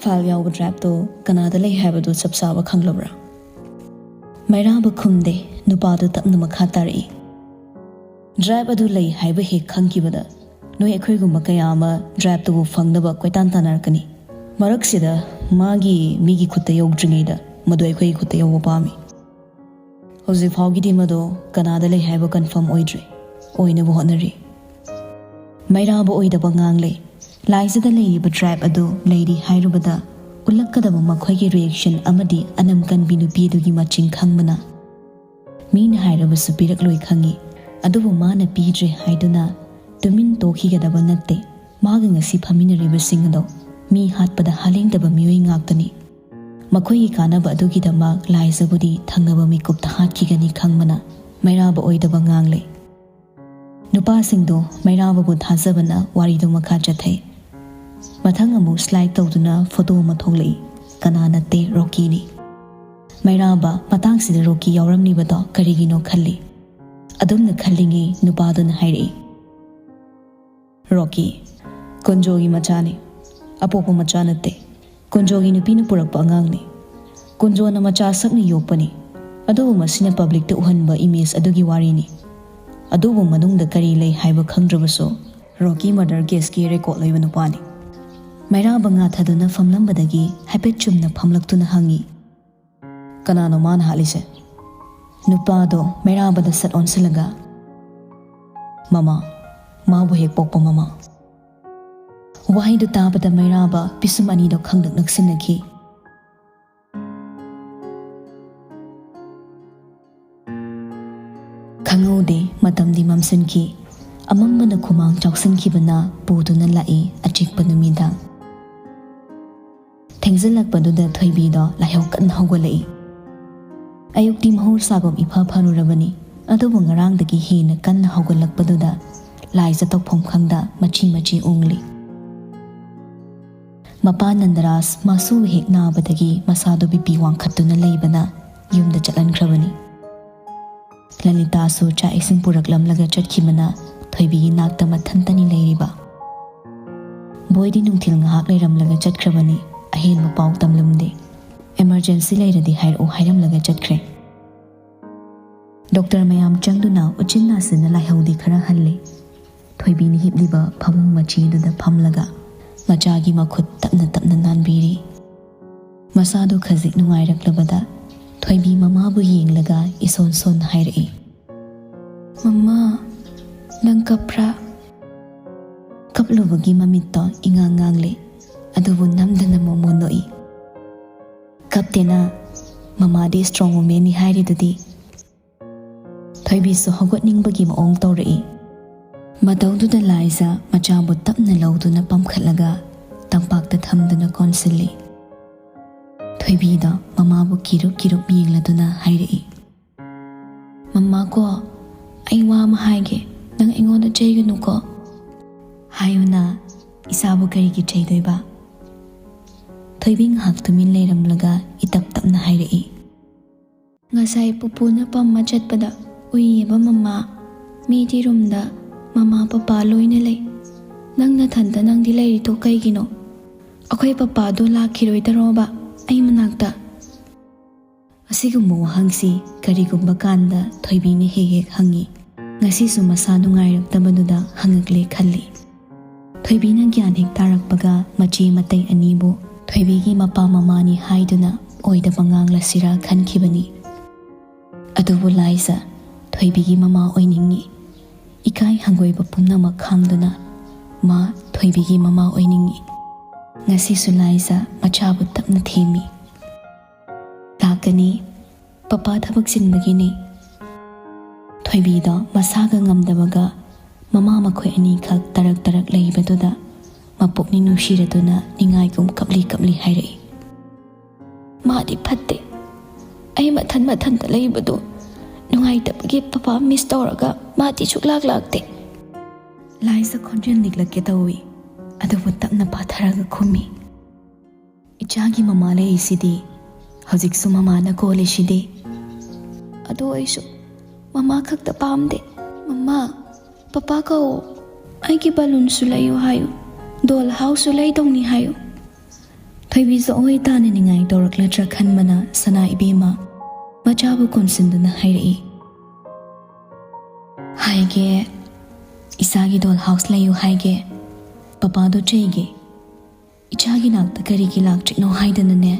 ꯐꯥꯏꯜ ꯌꯥꯎꯕ ꯗ꯭ꯔꯥꯏꯚꯇꯣ ꯀꯅꯥꯗ ꯂꯩ ꯍꯥꯏꯕꯗꯨ ꯆꯞ ꯆꯥꯕ ꯈꯪꯂꯕ꯭ꯔꯥ?" ꯃꯩꯔꯥꯕ ꯈꯨꯝꯗꯦ꯫ ꯅꯨꯄꯥꯗꯨ ꯇꯞꯅ ꯃꯈꯥ ꯇꯥꯔꯛꯏ, "ꯗ꯭ꯔꯥꯏꯚ ꯑꯗꯨ ꯂꯩ ꯍꯥꯏꯕ ꯍꯦꯛ ꯈꯪꯈꯤꯕꯗ ꯅꯣꯏ ꯑꯩꯈꯣꯏꯒꯨꯝꯕ ꯀꯌꯥ ꯑꯃ ꯗ꯭ꯔꯥꯏꯕꯇꯨꯕꯨ ꯐꯪꯅꯕ ꯀꯣꯏꯇꯥꯟ ꯇꯥꯟꯅꯔꯛꯀꯅꯤ꯫ ꯃꯔꯛꯁꯤꯗ ꯃꯥꯒꯤ ꯃꯤꯒꯤ ꯈꯨꯠꯇ ꯌꯧꯗ꯭ꯔꯤꯉꯩꯗ ꯃꯗꯨ ꯑꯩꯈꯣꯏꯒꯤ ꯈꯨꯠꯇ ꯌꯧꯕ ꯄꯥꯝꯃꯤ꯫ ꯍꯧꯖꯤꯛ ꯐꯥꯎꯒꯤꯗꯤ ꯃꯗꯨ ꯀꯅꯥꯗ ꯂꯩ ꯍꯥꯏꯕ ꯀꯟꯐꯥꯔꯝ ꯑꯣꯏꯗ꯭ꯔꯤ꯫ ꯑꯣꯏꯅꯕ ꯍꯣꯠꯅꯔꯤ꯫ ꯃꯩꯔꯥꯕ ꯑꯣꯏꯗꯕ ꯉꯥꯡꯂꯦ꯫ ꯂꯥꯏꯖꯗ ꯂꯩꯔꯤꯕ ꯗ꯭ꯔꯥꯏꯕ ꯑꯗꯨ ꯂꯩꯔꯤ ꯍꯥꯏꯔꯨꯕꯗ ꯎꯠꯂꯛꯀꯗꯕ ꯃꯈꯣꯏꯒꯤ ꯔꯤꯌꯦꯛꯁꯟ ꯑꯃꯗꯤ ꯑꯅꯝ ꯀꯟꯕꯤ ꯅꯨꯄꯤ ꯑꯗꯨꯒꯤ ꯃꯆꯤꯡ ꯈꯪꯕꯅ꯫ ꯃꯤꯅ ꯍꯥꯏꯔꯕꯁꯨ ꯄꯤꯔꯛꯂꯣꯏ ꯈꯪꯏ, ꯑꯗꯨꯕꯨ ꯃꯥꯅ ꯄꯤꯗ꯭ꯔꯦ ꯍꯥꯏꯗꯨꯅ ꯇꯨꯃꯤꯟ ꯇꯣꯛꯈꯤꯒꯗꯕ ꯅꯠꯇꯦ꯫ ꯃꯥꯒ ꯉꯁꯤ ꯐꯝꯃꯤꯟꯅꯔꯤꯕꯁꯤꯡ ꯑꯗꯣ ꯃꯤ ꯍꯥꯠꯄꯗ ꯍꯥꯂꯦꯡꯗꯕ ꯃꯤꯑꯣꯏ ꯉꯥꯛꯇꯅꯤ꯫ ꯃꯈꯣꯏꯒꯤ ꯀꯥꯟꯅꯕ ꯑꯗꯨꯒꯤꯗꯃꯛ ꯂꯥꯏꯖꯕꯨꯗꯤ ꯊꯪꯅꯕ ꯃꯤꯀꯨꯞꯇ ꯍꯥꯠꯈꯤꯒꯅꯤ ꯈꯪꯕꯅ ꯃꯩꯔꯥꯕ ꯑꯣꯏꯗꯕ ꯉꯥꯡꯂꯦ꯫ ꯅꯨꯄꯥꯁꯤꯡꯗꯣ ꯃꯩꯔꯥꯕꯕꯨ ꯊꯥꯖꯕꯅ ꯋꯥꯔꯤꯗꯨ ꯃꯈꯥ ꯆꯠꯊꯩ꯫ ꯃꯊꯪ ꯑꯃꯨꯛ ꯁ꯭ꯂꯥꯏꯗ ꯇꯧꯗꯨꯅ ꯐꯣꯇꯣ ꯑꯃ ꯊꯣꯛꯂꯛꯏ꯫ ꯀꯅꯥ ꯅꯠꯇꯦ, ꯔꯣꯀꯤꯅꯤ꯫ ꯃꯩꯔꯥꯕ ꯃꯇꯥꯡꯁꯤꯗ ꯔꯣꯀꯤ ꯌꯥꯎꯔꯝꯂꯤꯕꯗꯣ ꯀꯔꯤꯒꯤꯅꯣ ꯈꯜꯂꯤ꯫ ꯑꯗꯨꯝꯅ ꯈꯜꯂꯤꯉꯩ ꯅꯨꯄꯥꯗꯨꯅ ꯍꯥꯏꯔꯛꯏ, "ꯔꯣꯀꯤ, ꯀꯨꯟꯖꯣꯒꯤ ꯃꯆꯥꯅꯤ, ꯑꯄꯣꯛꯄ ꯃꯆꯥ ꯅꯠꯇꯦ꯫ ꯀꯨꯟꯖꯣꯒꯤ ꯅꯨꯄꯤꯅ ꯄꯨꯔꯛꯄ ꯑꯉꯥꯡꯅꯤ꯫ ꯀꯨꯟꯖꯣꯅ ꯃꯆꯥ ꯁꯛꯅ ꯌꯣꯛꯄꯅꯤ꯫ ꯑꯗꯨꯕꯨ ꯃꯁꯤꯅ ꯄꯕ꯭ꯂꯤꯛꯇ ꯎꯍꯟꯕ ꯏꯃꯦꯖ ꯑꯗꯨꯒꯤ ꯋꯥꯔꯤꯅꯤ꯫ ꯑꯗꯨꯕꯨ ꯃꯅꯨꯡꯗ ꯀꯔꯤ ꯂꯩ ꯍꯥꯏꯕ ꯈꯪꯗ꯭ꯔꯕꯁꯨ ꯔꯣꯀꯤ ꯃꯔꯗꯔ ꯀꯦꯁꯀꯤ ꯔꯦꯀꯣꯔꯗ ꯂꯩꯕ ꯅꯨꯄꯥꯅꯤ꯫" ꯃꯩꯔꯥꯕ ꯉꯥꯊꯗꯨꯅ ꯐꯝꯂꯝꯕꯗꯒꯤ ꯍꯥꯏꯐꯦꯠ ꯆꯨꯝꯅ ꯐꯝꯂꯛꯇꯨꯅ ꯍꯪꯉꯤ, "ꯀꯅꯥꯅꯣ ꯃꯥꯅ ꯍꯥꯠꯂꯤꯁꯦ?" ꯅꯨꯄꯥꯗꯣ ꯃꯩꯔꯥꯕꯗ ꯁꯠ ꯑꯣꯟꯁꯤꯜꯂꯒ, "ꯃꯃꯥ, ꯃꯥꯕꯨ ꯍꯦꯛ ꯄꯣꯛꯄ ꯃꯃꯥ꯫" ꯋꯥꯍꯩꯗꯨ ꯇꯥꯕꯗ ꯃꯩꯔꯥꯕ ꯄꯤꯁꯨꯝ ꯑꯅꯤꯗꯣ ꯈꯪꯗꯛ ꯅꯛꯁꯤꯟꯅꯈꯤ꯫ ꯈꯪꯍꯧꯗꯦ, ꯃꯇꯝꯗꯤ ꯃꯝꯁꯤꯟꯈꯤ꯫ ꯑꯃꯝꯕꯅ ꯈꯨꯃꯥꯡ ꯆꯥꯎꯁꯤꯟꯈꯤꯕꯅ ꯄꯨꯗꯨꯅ ꯂꯥꯛꯏ ꯑꯆꯤꯛꯄ ꯅꯨꯃꯤꯗꯥꯡ꯫ ꯊꯦꯡꯖꯤꯜꯂꯛꯄꯗꯨꯗ ꯊꯣꯏꯕꯤꯗꯣ ꯂꯥꯏꯍꯧ ꯀꯟꯅ ꯍꯧꯒꯠꯂꯛꯏ꯫ ꯑꯌꯨꯛꯇꯤ ꯃꯍꯧꯁꯥꯒꯨꯝ ꯏꯐ ꯐꯔꯨꯔꯕꯅꯤ, ꯑꯗꯨꯕꯨ ꯉꯔꯥꯡꯗꯒꯤ ꯍꯦꯟꯅ ꯀꯟꯅ ꯍꯧꯒꯠꯂꯛꯄꯗꯨꯗ ꯂꯥꯏꯖ ꯇꯧꯐꯝ ꯈꯪꯗ ꯃꯆꯤ ꯃꯆꯤ ꯎꯪꯂꯤ꯫ ꯃꯄꯥ ꯅꯟꯗꯔꯥꯖ ꯃꯁꯨ ꯍꯦꯛ ꯅꯥꯕꯗꯒꯤ ꯃꯁꯥꯗꯨ ꯕꯤ ꯄꯤ ꯋꯥꯡꯈꯠꯇꯨꯅ ꯂꯩꯕꯅ ꯌꯨꯝꯗ ꯆꯠꯍꯟꯈ꯭ꯔꯕꯅꯤ꯫ ꯂꯂꯤꯇꯥꯁꯨ ꯆꯥꯛ ꯏꯁꯤꯡ ꯄꯨꯔꯛꯂꯝꯂꯒ ꯆꯠꯈꯤꯕꯅ ꯊꯣꯏꯕꯤꯒꯤ ꯅꯥꯛꯇ ꯃꯊꯟꯇꯅꯤ ꯂꯩꯔꯤꯕ꯫ ꯕꯣꯏꯗꯤ ꯅꯨꯡꯊꯤꯜ ꯉꯥꯏꯍꯥꯛ ꯂꯩꯔꯝꯂꯒ ꯆꯠꯈ꯭ꯔꯕꯅꯤ, ꯑꯍꯦꯟꯕ ꯄꯥꯎ ꯇꯝꯂꯝꯗꯦ꯫ "ꯑꯦꯃꯔꯖꯦꯟꯁꯤ ꯂꯩꯔꯗꯤ ꯍꯥꯏꯔꯛꯎ" ꯍꯥꯏꯔꯝꯂꯒ ꯆꯠꯈ꯭ꯔꯦ꯫ ꯗꯣꯛꯇꯔ ꯃꯌꯥꯝ ꯆꯪꯗꯨꯅ ꯎꯆꯤꯟ ꯅꯥꯆꯤꯟꯅ ꯂꯥꯏꯍꯧꯗꯤ ꯈꯔ ꯍꯜꯂꯤ꯫ ꯊꯣꯏꯕꯤꯅ ꯍꯤꯞꯂꯤꯕ ꯐꯃꯨꯡ ꯃꯆꯦꯗꯨꯗ ꯐꯝꯂꯒ ꯃꯆꯥꯒꯤ ꯃꯈꯨꯠ ꯇꯞꯅ ꯇꯞꯅ ꯅꯥꯟꯕꯤꯔꯤ꯫ ꯃꯁꯥꯗꯨ ꯈꯖꯤꯛ ꯅꯨꯡꯉꯥꯏꯔꯛꯂꯕꯗ ꯊꯣꯏꯕꯤ ꯃꯃꯥꯕꯨ ꯌꯦꯡꯂꯒ ꯏꯁꯣꯟ ꯁꯣꯟ ꯍꯥꯏꯔꯛꯏ, "ꯃꯃꯥ, ꯅꯪ ꯀꯞꯄ꯭ꯔꯥ?" ꯀꯞꯂꯨꯕꯒꯤ ꯃꯃꯤꯠꯇꯣ ꯏꯉꯥꯡ ꯉꯥꯡꯂꯦ, ꯑꯗꯨꯕꯨ ꯅꯝꯗꯅ ꯃꯣꯃꯣ ꯅꯣꯛꯏ꯫ "ꯀꯞꯇꯦꯅ, ꯃꯃꯥꯗꯤ ꯏꯁꯇ꯭ꯔꯣꯡ ꯋꯨꯃꯦꯟꯅꯤ ꯍꯥꯏꯔꯤꯗꯨꯗꯤ꯫" ꯊꯣꯏꯕꯤꯁꯨ ꯍꯧꯒꯠꯅꯤꯡꯕꯒꯤ ꯃꯑꯣꯡ ꯇꯧꯔꯛꯏ꯫ ꯃꯇꯧꯗꯨꯗ ꯂꯥꯏꯖ ꯃꯆꯥꯕꯨ ꯇꯞꯅ ꯂꯧꯗꯨꯅ ꯄꯝꯈꯠꯂꯒ ꯇꯝꯄꯥꯛꯇ ꯊꯝꯗꯨꯅ ꯀꯣꯟꯁꯤꯜꯂꯤ꯫ ꯊꯣꯏꯕꯤꯗꯣ ꯃꯃꯥꯕꯨ ꯀꯤꯔꯨꯞ ꯀꯤꯔꯨꯞ ꯌꯦꯡꯂꯗꯨꯅ ꯍꯥꯏꯔꯛꯏ, "ꯃꯃꯥ ꯀꯣ, ꯑꯩ ꯋꯥ ꯑꯃ ꯍꯥꯏꯒꯦ, ꯅꯪ ꯑꯩꯉꯣꯟꯗ ꯆꯩꯒꯅꯨꯀꯣ꯫" "ꯍꯥꯏꯌꯨꯅ, ꯏꯆꯥꯕꯨ ꯀꯔꯤꯒꯤ ꯆꯩꯗꯣꯏꯕ?" ꯊꯣꯏꯕꯤ ꯉꯥꯏꯍꯥꯛ ꯇꯨꯃꯤꯟ ꯂꯩꯔꯝꯂꯒ ꯏꯇꯞ ꯇꯞꯅ ꯍꯥꯏꯔꯛꯏ, "ꯉꯁꯥꯏ ꯄꯨꯄꯨꯅ ꯄꯝꯃ ꯆꯠꯄꯗ ꯎꯏꯌꯦꯕ ꯃꯃꯥ꯫ ꯃꯤꯗꯤ ꯔꯨꯝꯗ ꯃꯃꯥ ꯄꯄꯥ ꯂꯣꯏꯅ ꯂꯩ꯫ ꯅꯪ ꯅꯊꯟꯇ ꯅꯪꯗꯤ ꯂꯩꯔꯤꯗꯣ ꯀꯩꯒꯤꯅꯣ? ꯑꯩꯈꯣꯏ ꯄꯄꯥꯗꯣ ꯂꯥꯛꯈꯤꯔꯣꯏꯗꯔꯣꯕ ꯑꯩ ꯃꯅꯥꯛꯇ?" ꯑꯁꯤꯒꯨꯝꯕ ꯋꯥꯍꯪꯁꯤ ꯀꯔꯤꯒꯨꯝꯕ ꯀꯥꯟꯗ ꯊꯣꯏꯕꯤꯅ ꯍꯦꯛ ꯍꯦꯛ ꯍꯪꯉꯤ꯫ ꯉꯁꯤꯁꯨ ꯃꯁꯥ ꯅꯨꯡꯉꯥꯏꯔꯛꯇꯕꯗꯨꯗ ꯍꯪꯉꯛꯂꯦ ꯈꯜꯂꯤ꯫ ꯊꯣꯏꯕꯤꯅ ꯒ꯭ꯌꯥꯟ ꯍꯦꯛ ꯇꯥꯔꯛꯄꯒ ꯃꯆꯦ ꯃꯇꯩ ꯑꯅꯤꯕꯨ ꯊꯣꯏꯕꯤꯒꯤ ꯃꯄꯥ ꯃꯃꯥꯅꯤ ꯍꯥꯏꯗꯨꯅ ꯑꯣꯏꯗꯕ ꯉꯥꯡꯂꯁꯤꯔꯥ ꯈꯟꯈꯤꯕꯅꯤ꯫ ꯑꯗꯨꯕꯨ ꯂꯥꯏꯖ ꯊꯣꯏꯕꯤꯒꯤ ꯃꯃꯥ ꯑꯣꯏꯅꯤꯡꯉꯤ꯫ ꯏꯀꯥꯏ ꯍꯪꯒꯣꯏꯕ ꯄꯨꯝꯅꯃꯛ ꯈꯥꯡꯗꯨꯅ ꯃꯥ ꯊꯣꯏꯕꯤꯒꯤ ꯃꯃꯥ ꯑꯣꯏꯅꯤꯡꯉꯤ꯫ ꯉꯁꯤꯁꯨ ꯂꯥꯏꯖ ꯃꯆꯥꯕꯨ ꯇꯞꯅ ꯊꯦꯝꯃꯤ꯫ "ꯂꯥꯛꯀꯅꯤ, ꯄꯄꯥ ꯊꯕꯛ ꯆꯤꯟꯕꯒꯤꯅꯤ꯫" ꯊꯣꯏꯕꯤꯗꯣ ꯃꯁꯥꯒ ꯉꯝꯗꯕꯒ ꯃꯃꯥ ꯃꯈꯣꯏ ꯑꯅꯤꯈꯛ ꯇꯔꯛ ꯇꯔꯛ ꯂꯩꯕꯗꯨꯗ ꯃꯄꯨꯛꯅꯤꯡ ꯅꯨꯡꯁꯤꯔꯗꯨꯅ ꯅꯤꯡꯉꯥꯏꯒꯨꯝ ꯀꯞꯂꯤ ꯀꯞꯂꯤ ꯍꯥꯏꯔꯛꯏ, "ꯃꯥꯗꯤ ꯐꯠꯇꯦ꯫ ꯑꯩ ꯃꯊꯟ ꯃꯊꯟꯇ ꯂꯩꯕꯗꯨ ꯅꯨꯡꯉꯥꯏꯇꯕꯒꯤ ꯄꯄꯥ ꯃꯤꯁ ꯇꯧꯔꯒ ꯃꯥꯗꯤ ꯁꯨꯛꯂꯥꯛ ꯂꯥꯛꯇꯦ꯫" ꯂꯥꯏꯖ ꯈꯣꯟꯖꯦꯜ ꯅꯤꯛꯂꯛꯀꯦ ꯇꯧꯏ, ꯑꯗꯨꯕꯨ ꯇꯞꯅ ꯄꯥꯊꯔꯒ ꯈꯨꯝꯃꯤ, "ꯏꯆꯥꯒꯤ ꯃꯃꯥ ꯂꯩꯔꯤꯁꯤꯗꯤ, ꯍꯧꯖꯤꯛꯁꯨ ꯃꯃꯥꯅ ꯀꯣꯜꯂꯤꯁꯤꯗꯤ꯫" "ꯑꯗꯨ ꯑꯣꯏꯁꯨ ꯃꯃꯥ ꯈꯛꯇ ꯄꯥꯝꯗꯦ꯫ ꯃꯃꯥ, ꯄꯄꯥ ꯀꯧꯑꯣ꯫ ꯑꯩꯒꯤ ꯕꯂꯨꯟꯁꯨ ꯂꯩꯌꯨ ꯍꯥꯏꯌꯨ, ꯗꯣꯜ ꯍꯥꯎꯁꯁꯨ ꯂꯩꯗꯧꯅꯤ ꯍꯥꯏꯌꯨ꯫" ꯊꯣꯏꯕꯤꯁꯨ ꯑꯣꯏ ꯇꯥꯅ ꯅꯤꯡꯉꯥꯏ ꯇꯧꯔꯛꯂꯗ꯭ꯔꯥ ꯈꯟꯕꯅ ꯁꯅꯥ ꯏꯕꯦꯝꯃ ꯃꯆꯥꯕꯨ ꯀꯣꯟꯁꯤꯟꯗꯨꯅ ꯍꯥꯏꯔꯛꯏ, "ꯍꯥꯏꯒꯦ, "ꯏꯆꯥꯒꯤ ꯗꯣꯜ ꯍꯥꯎꯁ ꯂꯩꯌꯨ ꯍꯥꯏꯒꯦ, ꯄꯄꯥꯗꯣ ꯆꯩꯒꯦ꯫ ꯏꯆꯥꯒꯤ ꯅꯥꯛꯇ ꯀꯔꯤꯒꯤ ꯂꯥꯛꯇ꯭ꯔꯤꯅꯣ ꯍꯥꯏꯗꯅꯅꯦ,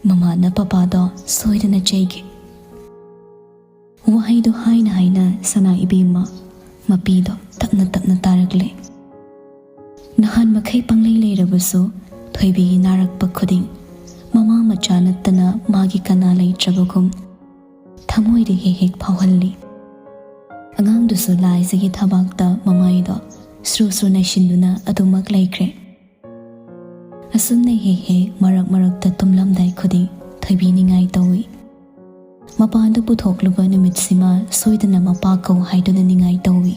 ꯃꯃꯥꯅ ꯄꯄꯥꯗꯣ ꯁꯣꯏꯗꯅ ꯆꯩꯒꯦ"꯫ ꯋꯥꯍꯩꯗꯣ ꯍꯥꯏꯅ ꯍꯥꯏꯅ ꯁꯅꯥ ꯏꯕꯦꯝꯃ ꯃꯄꯤꯗꯣ ꯇꯞꯅ ꯇꯞꯅ ꯇꯥꯔꯛꯂꯦ꯫ ꯅꯍꯥꯟ ꯃꯈꯩ ꯄꯪꯂꯩ ꯂꯩꯔꯕꯁꯨ ꯊꯣꯏꯕꯤꯒꯤ ꯅꯥꯔꯛꯄ ꯈꯨꯗꯤꯡ ꯃꯃꯥ ꯃꯆꯥ ꯅꯠꯇꯅ ꯃꯥꯒꯤ ꯀꯅꯥ ꯂꯩꯇ꯭ꯔꯕꯒꯨꯝ ꯊꯃꯣꯏꯗ ꯍꯦꯛ ꯍꯦꯛ ꯐꯥꯎꯍꯜꯂꯤ꯫ ꯑꯉꯥꯡꯗꯨꯁꯨ ꯂꯥꯏꯖꯒꯤ ꯊꯕꯥꯛꯇ ꯃꯃꯥꯏꯗꯣ ꯁ꯭ꯔꯨ ꯁ꯭ꯔꯨ ꯅꯩꯁꯤꯟꯗꯨꯅ ꯑꯗꯨꯃꯛ ꯂꯩꯈ꯭ꯔꯦ꯫ ꯑꯁꯨꯝꯅ ꯍꯦꯛ ꯍꯦꯛ ꯃꯔꯛ ꯃꯔꯛꯇ ꯇꯨꯝꯂꯝꯗꯥꯏ ꯈꯨꯗꯤꯡ ꯊꯣꯏꯕꯤ ꯅꯤꯡꯉꯥꯏ ꯇꯧꯏ꯫ ꯃꯄꯥꯟꯗ ꯄꯨꯊꯣꯛꯂꯨꯕ ꯅꯨꯃꯤꯠꯁꯤꯃ ꯁꯣꯏꯗꯅ ꯃꯄꯥ ꯀꯧ ꯍꯥꯏꯗꯨꯅ ꯅꯤꯡꯉꯥꯏ ꯇꯧꯏ꯫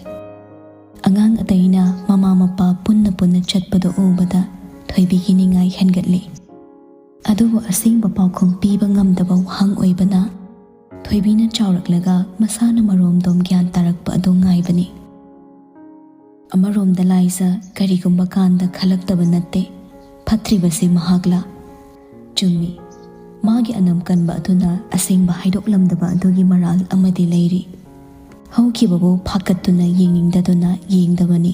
ꯑꯉꯥꯡ ꯑꯇꯩꯅ ꯃꯃꯥ ꯃꯄꯥ ꯄꯨꯟꯅ ꯄꯨꯟꯅ ꯆꯠꯄꯗꯨ ꯎꯕꯗ ꯊꯣꯏꯕꯤꯒꯤ ꯅꯤꯡꯉꯥꯏ ꯍꯦꯟꯒꯠꯂꯤ꯫ ꯑꯗꯨꯕꯨ ꯑꯁꯦꯡꯕ ꯄꯥꯎꯈꯨꯝ ꯄꯤꯕ ꯉꯝꯗꯕ ꯋꯥꯍꯪ ꯑꯣꯏꯕꯅ ꯊꯣꯏꯕꯤꯅ ꯆꯥꯎꯔꯛꯂꯒ ꯃꯁꯥꯅ ꯃꯔꯣꯝꯗꯣꯝ ꯒ꯭ꯌꯥꯟ ꯇꯥꯔꯛꯄ ꯑꯗꯨ ꯉꯥꯏꯕꯅꯤ꯫ ꯑꯃꯔꯣꯝꯗ ꯂꯥꯏꯖ ꯀꯔꯤꯒꯨꯝꯕ ꯀꯥꯟꯗ ꯈꯜꯂꯛꯇꯕ ꯅꯠꯇꯦ꯫ ꯐꯠꯇ꯭ꯔꯤꯕꯁꯤ ꯃꯍꯥꯛꯂ? ꯆꯨꯝꯃꯤ, ꯃꯥꯒꯤ ꯑꯅꯝ ꯀꯟꯕ ꯑꯗꯨꯅ ꯑꯁꯦꯡꯕ ꯍꯥꯏꯗꯣꯛꯂꯝꯗꯕ ꯑꯗꯨꯒꯤ ꯃꯔꯥꯜ ꯑꯃꯗꯤ ꯂꯩꯔꯤ꯫ ꯍꯧꯈꯤꯕꯕꯨ ꯐꯥꯀꯠꯇꯨꯅ ꯌꯦꯡꯅꯤꯡꯗꯗꯨꯅ ꯌꯦꯡꯗꯕꯅꯤ꯫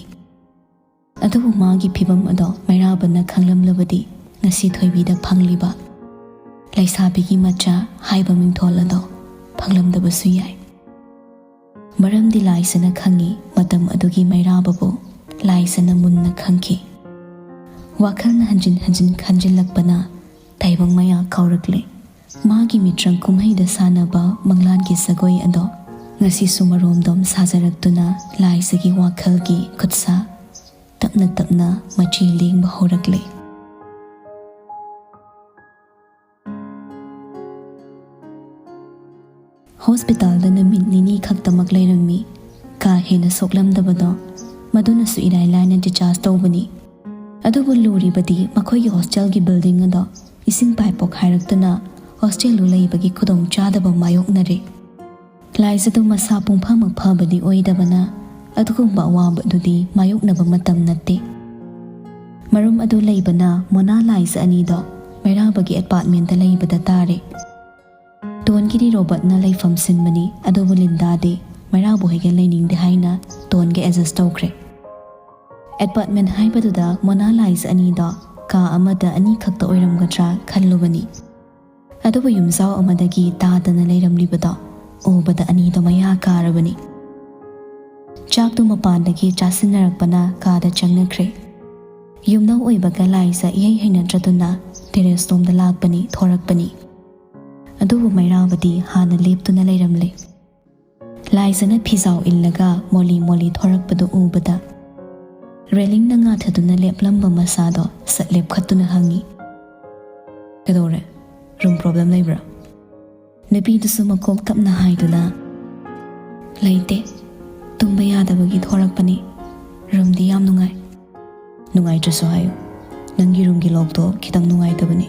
ꯑꯗꯨꯕꯨ ꯃꯥꯒꯤ ꯐꯤꯚꯝ ꯑꯗꯣ ꯃꯩꯔꯥꯕꯅ ꯈꯪꯂꯝꯂꯕꯗꯤ ꯉꯁꯤ ꯊꯣꯏꯕꯤꯗ ꯐꯪꯂꯤꯕ ꯂꯩꯁꯥꯕꯤꯒꯤ ꯃꯆꯥ ꯍꯥꯏꯕ ꯃꯤꯡꯊꯣꯜ ꯑꯗꯣ ꯐꯪꯂꯝꯗꯕꯁꯨ ꯌꯥꯏ꯫ ꯃꯔꯝꯗꯤ ꯂꯥꯏꯁꯅ ꯈꯪꯏ, ꯃꯇꯝ ꯑꯗꯨꯒꯤ ꯃꯩꯔꯥꯕꯕꯨ ꯂꯥꯏꯁꯅ ꯃꯨꯟꯅ ꯈꯪꯈꯤ꯫ ꯋꯥꯈꯜꯅ ꯍꯟꯖꯤꯟ ꯍꯟꯖꯤꯟ ꯈꯟꯖꯤꯜꯂꯛꯄꯅ ꯇꯥꯏꯕꯪ ꯃꯌꯥ ꯀꯥꯎꯔꯛꯂꯦ꯫ ꯃꯥꯒꯤ ꯃꯤꯇ꯭ꯔꯪ ꯀꯨꯝꯍꯩꯗ ꯁꯥꯟꯅꯕ ꯃꯪꯂꯥꯟꯒꯤ ꯖꯒꯣꯏ ꯑꯗꯣ ꯉꯁꯤꯁꯨ ꯃꯔꯣꯝꯗꯣꯝ ꯁꯥꯖꯔꯛꯇꯨꯅ ꯂꯥꯏꯖꯒꯤ ꯋꯥꯈꯜꯒꯤ ꯈꯨꯠꯁꯥ ꯇꯞꯅ ꯇꯞꯅ ꯃꯆꯤ ꯂꯦꯡꯕ ꯍꯧꯔꯛꯂꯦ꯫ ꯍꯣꯁꯄꯤꯇꯥꯜꯗ ꯅꯨꯃꯤꯠ ꯅꯤꯅꯤ ꯈꯛꯇꯃꯛ ꯂꯩꯔꯝꯃꯤ꯫ ꯀꯥ ꯍꯦꯟꯅ ꯁꯣꯛꯂꯝꯗꯕꯗꯣ, ꯃꯗꯨꯅꯁꯨ ꯏꯔꯥꯏ ꯂꯥꯏꯅ ꯗꯤꯆꯥꯔꯖ ꯇꯧꯕꯅꯤ꯫ ꯑꯗꯨꯕꯨ ꯂꯨꯔꯤꯕꯗꯤ ꯃꯈꯣꯏꯒꯤ ꯍꯣꯁꯇꯦꯜꯒꯤ ꯕꯤꯜꯗꯤꯡ ꯑꯗꯣ ꯏꯁꯤꯡ ꯄꯥꯏꯞ ꯄꯣꯛꯈꯥꯏꯔꯛꯇꯨꯅ ꯍꯣꯁꯇꯦꯜꯗꯨ ꯂꯩꯕꯒꯤ ꯈꯨꯗꯣꯡꯆꯥꯗꯕ ꯃꯥꯌꯣꯛꯅꯔꯦ꯫ ꯂꯥꯏꯖꯗꯨ ꯃꯁꯥ ꯄꯨꯡꯐꯃꯛ ꯐꯕꯗꯤ ꯑꯣꯏꯗꯕꯅ ꯑꯗꯨꯒꯨꯝꯕ ꯑꯋꯥꯕꯗꯨꯗꯤ ꯃꯥꯌꯣꯛꯅꯕ ꯃꯇꯝ ꯅꯠꯇꯦ꯫ ꯃꯔꯝ ꯑꯗꯨ ꯂꯩꯕꯅ ꯃꯣꯅꯥ ꯂꯥꯏꯖ ꯑꯅꯤꯗꯣ ꯃꯩꯔꯥꯕꯒꯤ ꯑꯦꯄꯥꯔꯠꯃꯦꯟꯗ ꯂꯩꯕꯗ ꯇꯥꯔꯦ꯫ ꯇꯣꯟꯒꯤꯗꯤ ꯔꯣꯕꯔꯠꯅ ꯂꯩꯐꯝ ꯁꯤꯟꯕꯅꯤ, ꯑꯗꯨꯕꯨ ꯂꯤꯟꯗꯥꯗꯤ ꯃꯩꯔꯥꯕꯨ ꯍꯣꯏꯒ ꯂꯩꯅꯤꯡꯗꯦ ꯍꯥꯏꯅ ꯇꯣꯟꯒ ꯑꯦꯗꯖꯁ ꯇꯧꯈ꯭ꯔꯦ꯫ ꯑꯦꯄꯥꯔꯠꯃꯦꯟ ꯍꯥꯏꯕꯗꯨꯗ ꯃꯣꯅꯥ ꯂꯥꯏꯖ ꯑꯅꯤꯗꯣ ꯀꯥ ꯑꯃꯗ ꯑꯅꯤꯈꯛꯇ ꯑꯣꯏꯔꯝꯒꯗ꯭ꯔꯥ ꯈꯜꯂꯨꯕꯅꯤ꯫ ꯑꯗꯨꯕꯨ ꯌꯨꯝꯖꯥꯎ ꯑꯃꯗꯒꯤ ꯇꯥꯗꯅ ꯂꯩꯔꯝꯂꯤꯕꯗꯣ ꯎꯕꯗ ꯑꯅꯤꯗꯣ ꯃꯌꯥ ꯀꯥꯔꯕꯅꯤ꯫ ꯆꯥꯛꯇꯨ ꯃꯄꯥꯟꯗꯒꯤ ꯆꯥꯁꯤꯟꯅꯔꯛꯄꯅ ꯀꯥꯗ ꯆꯪꯅꯈ꯭ꯔꯦ꯫ ꯌꯨꯝꯅꯧ ꯑꯣꯏꯕꯒ ꯂꯥꯏꯖ ꯏꯍꯩ ꯍꯩꯅꯗ꯭ꯔꯗꯨꯅ ꯇꯦꯔꯦꯁ ꯂꯣꯝꯗ ꯂꯥꯛꯄꯅꯤ, ꯊꯣꯔꯛꯄꯅꯤ꯫ ꯑꯗꯨꯕꯨ ꯃꯩꯔꯥꯕꯗꯤ ꯍꯥꯟꯅ ꯂꯦꯞꯇꯨꯅ ꯂꯩꯔꯝꯂꯦ꯫ ꯂꯥꯏꯖꯅ ꯐꯤꯖꯥꯎ ꯏꯜꯂꯒ ꯃꯣꯂꯤ ꯃꯣꯂꯤ ꯊꯣꯔꯛꯄꯗꯨ ꯎꯕꯗ ꯔꯦꯂꯤꯡꯅ ꯉꯥꯊꯗꯨꯅ ꯂꯦꯞꯂꯝꯕ ꯃꯁꯥꯗꯣ ꯁꯠ ꯂꯦꯞꯈꯠꯇꯨꯅ ꯍꯪꯉꯤ, "ꯀꯩꯗꯧꯔꯦ? ꯔꯨꯝ ꯄ꯭ꯔꯣꯕ꯭ꯂꯦꯝ ꯂꯩꯕ꯭ꯔꯥ?" ꯅꯨꯄꯤꯗꯨꯁꯨ ꯃꯀꯣꯛ ꯇꯞꯅ ꯍꯥꯏꯗꯨꯅ, "ꯂꯩꯇꯦ, ꯇꯨꯝꯕ ꯌꯥꯗꯕꯒꯤ ꯊꯣꯔꯛꯄꯅꯤ꯫ ꯔꯨꯝꯗꯤ ꯌꯥꯝ ꯅꯨꯡꯉꯥꯏ꯫" "ꯅꯨꯡꯉꯥꯏꯇ꯭ꯔꯁꯨ ꯍꯥꯏꯌꯨ, ꯅꯪꯒꯤ ꯔꯨꯝꯒꯤ ꯂꯣꯛꯇꯣ ꯈꯤꯇꯪ ꯅꯨꯡꯉꯥꯏꯇꯕꯅꯤ꯫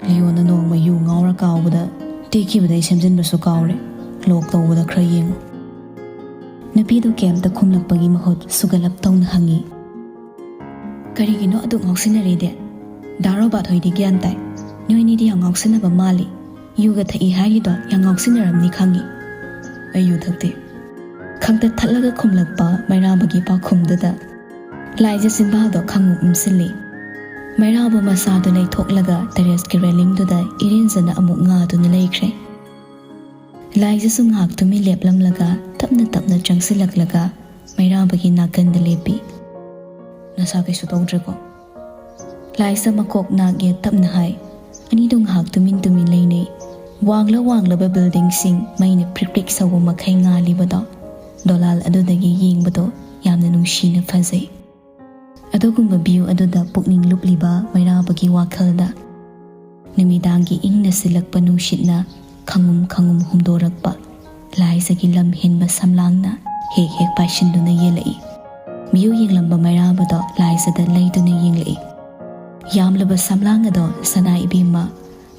ꯂꯤꯌꯣꯅ ꯅꯣꯡꯃ ꯌꯨ ꯉꯥꯎꯔ ꯀꯥꯎꯕꯗ ꯇꯦꯛꯈꯤꯕꯗꯩ ꯁꯦꯝꯖꯤꯟꯕꯁꯨ ꯀꯥꯎꯔꯦ꯫ ꯂꯣꯛ ꯇꯧꯕꯗ ꯈꯔ ꯌꯦꯡꯉꯨ꯫" ꯅꯨꯄꯤꯗꯨ ꯀꯩꯝꯇ ꯈꯨꯝꯂꯛꯄꯒꯤ ꯃꯍꯨꯠ ꯁꯨꯒꯠꯂꯞ ꯇꯧꯅ ꯍꯪꯉꯤ, "ꯀꯔꯤꯒꯤꯅꯣ ꯑꯗꯨꯛ ꯉꯥꯎꯁꯤꯟꯅꯔꯤꯗꯤ? ꯗꯥ ꯔꯣꯕꯥꯔꯠ ꯍꯣꯏꯗꯤ ꯒ꯭ꯌꯥꯟ ꯇꯥꯏ꯫ ꯅꯣꯏꯅꯤꯗꯤ ꯌꯥꯝ ꯉꯥꯎꯁꯤꯟꯅꯕ ꯃꯥꯜꯂꯤ꯫ ꯌꯨꯒ ꯊꯛꯏ ꯍꯥꯏꯔꯤꯗꯣ ꯌꯥꯝ ꯉꯥꯎꯁꯤꯟꯅꯔꯝꯅꯤ ꯈꯪꯉꯤ꯫" "ꯑꯩ ꯌꯨ ꯊꯛꯇꯦ꯫" ꯈꯪꯇꯠ ꯊꯠꯂꯒ ꯈꯨꯝꯂꯛꯄ ꯃꯩꯔꯥꯕꯒꯤ ꯄꯥꯎꯈꯨꯝꯗꯨꯗ ꯂꯥꯏꯖ ꯆꯤꯟꯕꯥꯜꯗꯣ ꯈꯪꯎꯝ ꯎꯝꯁꯤꯜꯂꯤ꯫ ꯃꯩꯔꯥꯕ ꯃꯁꯥꯗꯨ ꯂꯩꯊꯣꯛꯂꯒ ꯇꯦꯔꯦꯁꯀꯤ ꯔꯦꯂꯤꯡꯗꯨꯗ ꯏꯔꯦꯟꯖꯅ ꯑꯃꯨꯛ ꯉꯥꯗꯨꯅ ꯂꯩꯈ꯭ꯔꯦ꯫ ꯂꯥꯏꯖꯁꯨ ꯉꯥꯏꯍꯥꯛ ꯇꯨꯃꯤꯟ ꯂꯦꯞꯂꯝꯂꯒ ꯇꯞꯅ ꯇꯞꯅ ꯆꯪꯁꯤꯜꯂꯛꯂꯒ ꯃꯩꯔꯥꯕꯒꯤ ꯅꯥꯀꯟꯗ ꯂꯦꯞꯄꯤ꯫ "ꯅꯁꯥ ꯀꯩꯁꯨ ꯇꯧꯗ꯭ꯔꯦꯀꯣ?" ꯂꯥꯏꯖ ꯃꯀꯣꯛ ꯅꯥꯛ ꯌꯦꯠ ꯇꯞꯅ ꯍꯥꯏ꯫ ꯑꯅꯤꯗꯨ ꯉꯥꯏꯍꯥꯛ ꯇꯨꯃꯤꯟ ꯇꯨꯃꯤꯟ ꯂꯩꯅꯩ꯫ ꯋꯥꯡꯂ ꯋꯥꯡꯂꯕ ꯕꯤꯜꯗꯤꯡꯁꯤꯡ ꯃꯩꯅ ꯄ꯭ꯔꯤꯛ ꯄ꯭ꯔꯤꯛ ꯁꯧꯕ ꯃꯈꯩ ꯉꯥꯜꯂꯤꯕꯗꯣ ꯗꯣꯂꯥꯜ ꯑꯗꯨꯗꯒꯤ ꯌꯦꯡꯕꯗꯣ ꯌꯥꯝꯅ ꯅꯨꯡꯁꯤꯅ ꯐꯖꯩ꯫ ꯑꯗꯨꯒꯨꯝꯕ ꯚ꯭ꯌꯨ ꯑꯗꯨꯗ ꯄꯨꯛꯅꯤꯡ ꯂꯨꯞꯂꯤꯕ ꯃꯩꯔꯥꯕꯒꯤ ꯋꯥꯈꯜꯗ ꯅꯨꯃꯤꯗꯥꯡꯒꯤ ꯏꯪꯅ ꯁꯤꯜꯂꯛꯄ ꯅꯨꯡꯁꯤꯠꯅ ꯈꯪꯉꯨꯝ ꯈꯪꯉꯨꯝ ꯍꯨꯝꯗꯣꯔꯛꯄ, ꯂꯥꯏꯖꯒꯤ ꯂꯝ ꯍꯦꯟꯕ ꯁꯝꯂꯥꯡꯅ ꯍꯦꯛ ꯍꯦꯛ ꯄꯥꯏꯁꯤꯟꯗꯨꯅ ꯌꯦꯜꯂꯛꯏ꯫ ꯚ꯭ꯌꯨ ꯌꯦꯡꯂꯝꯕ ꯃꯩꯔꯥꯕꯗꯣ ꯂꯥꯏꯖꯗ ꯂꯩꯗꯨꯅ ꯌꯦꯡꯂꯛꯏ꯫ ꯌꯥꯝꯂꯕ ꯁꯝꯂꯥꯡ ꯑꯗꯣ ꯁꯅꯥ ꯏꯕꯦꯝꯃ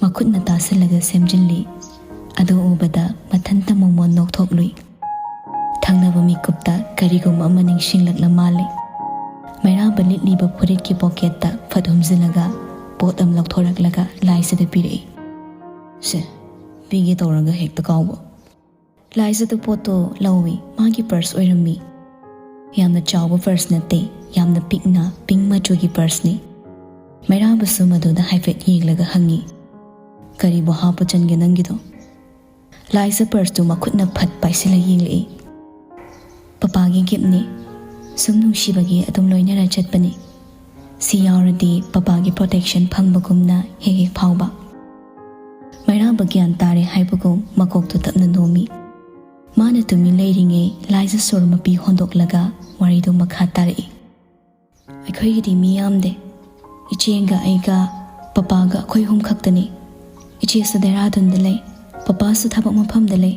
ꯃꯈꯨꯠꯅ ꯇꯥꯁꯤꯜꯂꯒ ꯁꯦꯝꯖꯤꯜꯂꯤ꯫ ꯑꯗꯨ ꯎꯕꯗ ꯃꯊꯟꯇ ꯃꯣꯃꯣꯟ ꯅꯣꯛꯊꯣꯛꯂꯨꯏ꯫ ꯊꯪꯅꯕ ꯃꯤꯀꯨꯞꯇ ꯀꯔꯤꯒꯨꯝꯕ ꯑꯃ ꯅꯤꯡꯁꯤꯡꯂꯛꯂ ꯃꯥꯜꯂꯦ꯫ ꯃꯩꯔꯥꯕ ꯂꯤꯠꯂꯤꯕ ꯐꯨꯔꯤꯠꯀꯤ ꯄꯣꯀꯦꯠꯇ ꯐꯠ ꯍꯨꯝꯖꯤꯜꯂꯒ ꯄꯣꯠ ꯑꯃ ꯂꯧꯊꯣꯔꯛꯂꯒ ꯂꯥꯏꯖꯗ ꯄꯤꯔꯛꯏ꯫ "ꯁꯦ, ꯄꯤꯒꯦ ꯇꯧꯔꯒ ꯍꯦꯛꯇ ꯀꯥꯎꯕ꯫" ꯂꯥꯏꯖꯗꯨ ꯄꯣꯠꯇꯣ ꯂꯧꯏ꯫ ꯃꯥꯒꯤ ꯄꯔꯁ ꯑꯣꯏꯔꯝꯃꯤ꯫ ꯌꯥꯝꯅ ꯆꯥꯎꯕ ꯄꯔꯁ ꯅꯠꯇꯦ, ꯌꯥꯝꯅ ꯄꯤꯛꯅ ꯄꯤꯡ ꯃꯆꯨꯒꯤ ꯄꯔꯁꯅꯤ꯫ ꯃꯩꯔꯥꯕꯁꯨ ꯃꯗꯨꯗ ꯍꯥꯏꯐꯦꯠ ꯌꯦꯡꯂꯒ ꯍꯪꯉꯤ, "ꯀꯔꯤꯕꯨ ꯍꯥꯞꯄ ꯆꯟꯒꯦ ꯅꯪꯒꯤꯗꯣ?" ꯂꯥꯏꯖ ꯄꯔꯁꯇꯨ ꯃꯈꯨꯠꯅ ꯐꯠ ꯄꯥꯏꯁꯤꯜꯂ ꯌꯦꯡꯂꯛꯏ꯫ "ꯄꯄꯥꯒꯤ ꯒꯤꯐꯅꯤ꯫ ꯁꯨꯝ ꯅꯨꯡꯁꯤꯕꯒꯤ ꯑꯗꯨꯝ ꯂꯣꯏꯅꯔ ꯆꯠꯄꯅꯤ꯫ ꯁꯤ ꯌꯥꯎꯔꯗꯤ ꯄꯄꯥꯒꯤ ꯄ꯭ꯔꯣꯇꯦꯛꯁꯟ ꯐꯪꯕꯒꯨꯝꯅ ꯍꯦꯛ ꯍꯦꯛ ꯐꯥꯎꯕ꯫" ꯃꯩꯔꯥꯕ ꯒ꯭ꯌꯥꯟ ꯇꯥꯔꯦ ꯍꯥꯏꯕꯒꯨꯝ ꯃꯀꯣꯛꯇꯨ ꯇꯞꯅ ꯅꯣꯝꯃꯤ꯫ ꯃꯥꯅ ꯇꯨꯃꯤꯟ ꯂꯩꯔꯤꯉꯩ ꯂꯥꯏꯖ ꯁꯣꯔ ꯃꯄꯤ ꯍꯣꯟꯗꯣꯛꯂꯒ ꯋꯥꯔꯤꯗꯨ ꯃꯈꯥ ꯇꯥꯔꯛꯏ꯫ "ꯑꯩꯈꯣꯏꯒꯤꯗꯤ ꯃꯤ ꯌꯥꯝꯗꯦ꯫ ꯏꯆꯦꯒ ꯑꯩꯒ ꯄꯄꯥꯒ ꯑꯩꯈꯣꯏ ꯑꯍꯨꯝ ꯈꯛꯇꯅꯤ꯫ ꯏꯆꯦꯁꯨ ꯗꯦꯔꯥꯗꯨꯟꯗ ꯂꯩ, ꯄꯄꯥꯁꯨ ꯊꯕꯛ ꯃꯐꯝꯗ ꯂꯩ꯫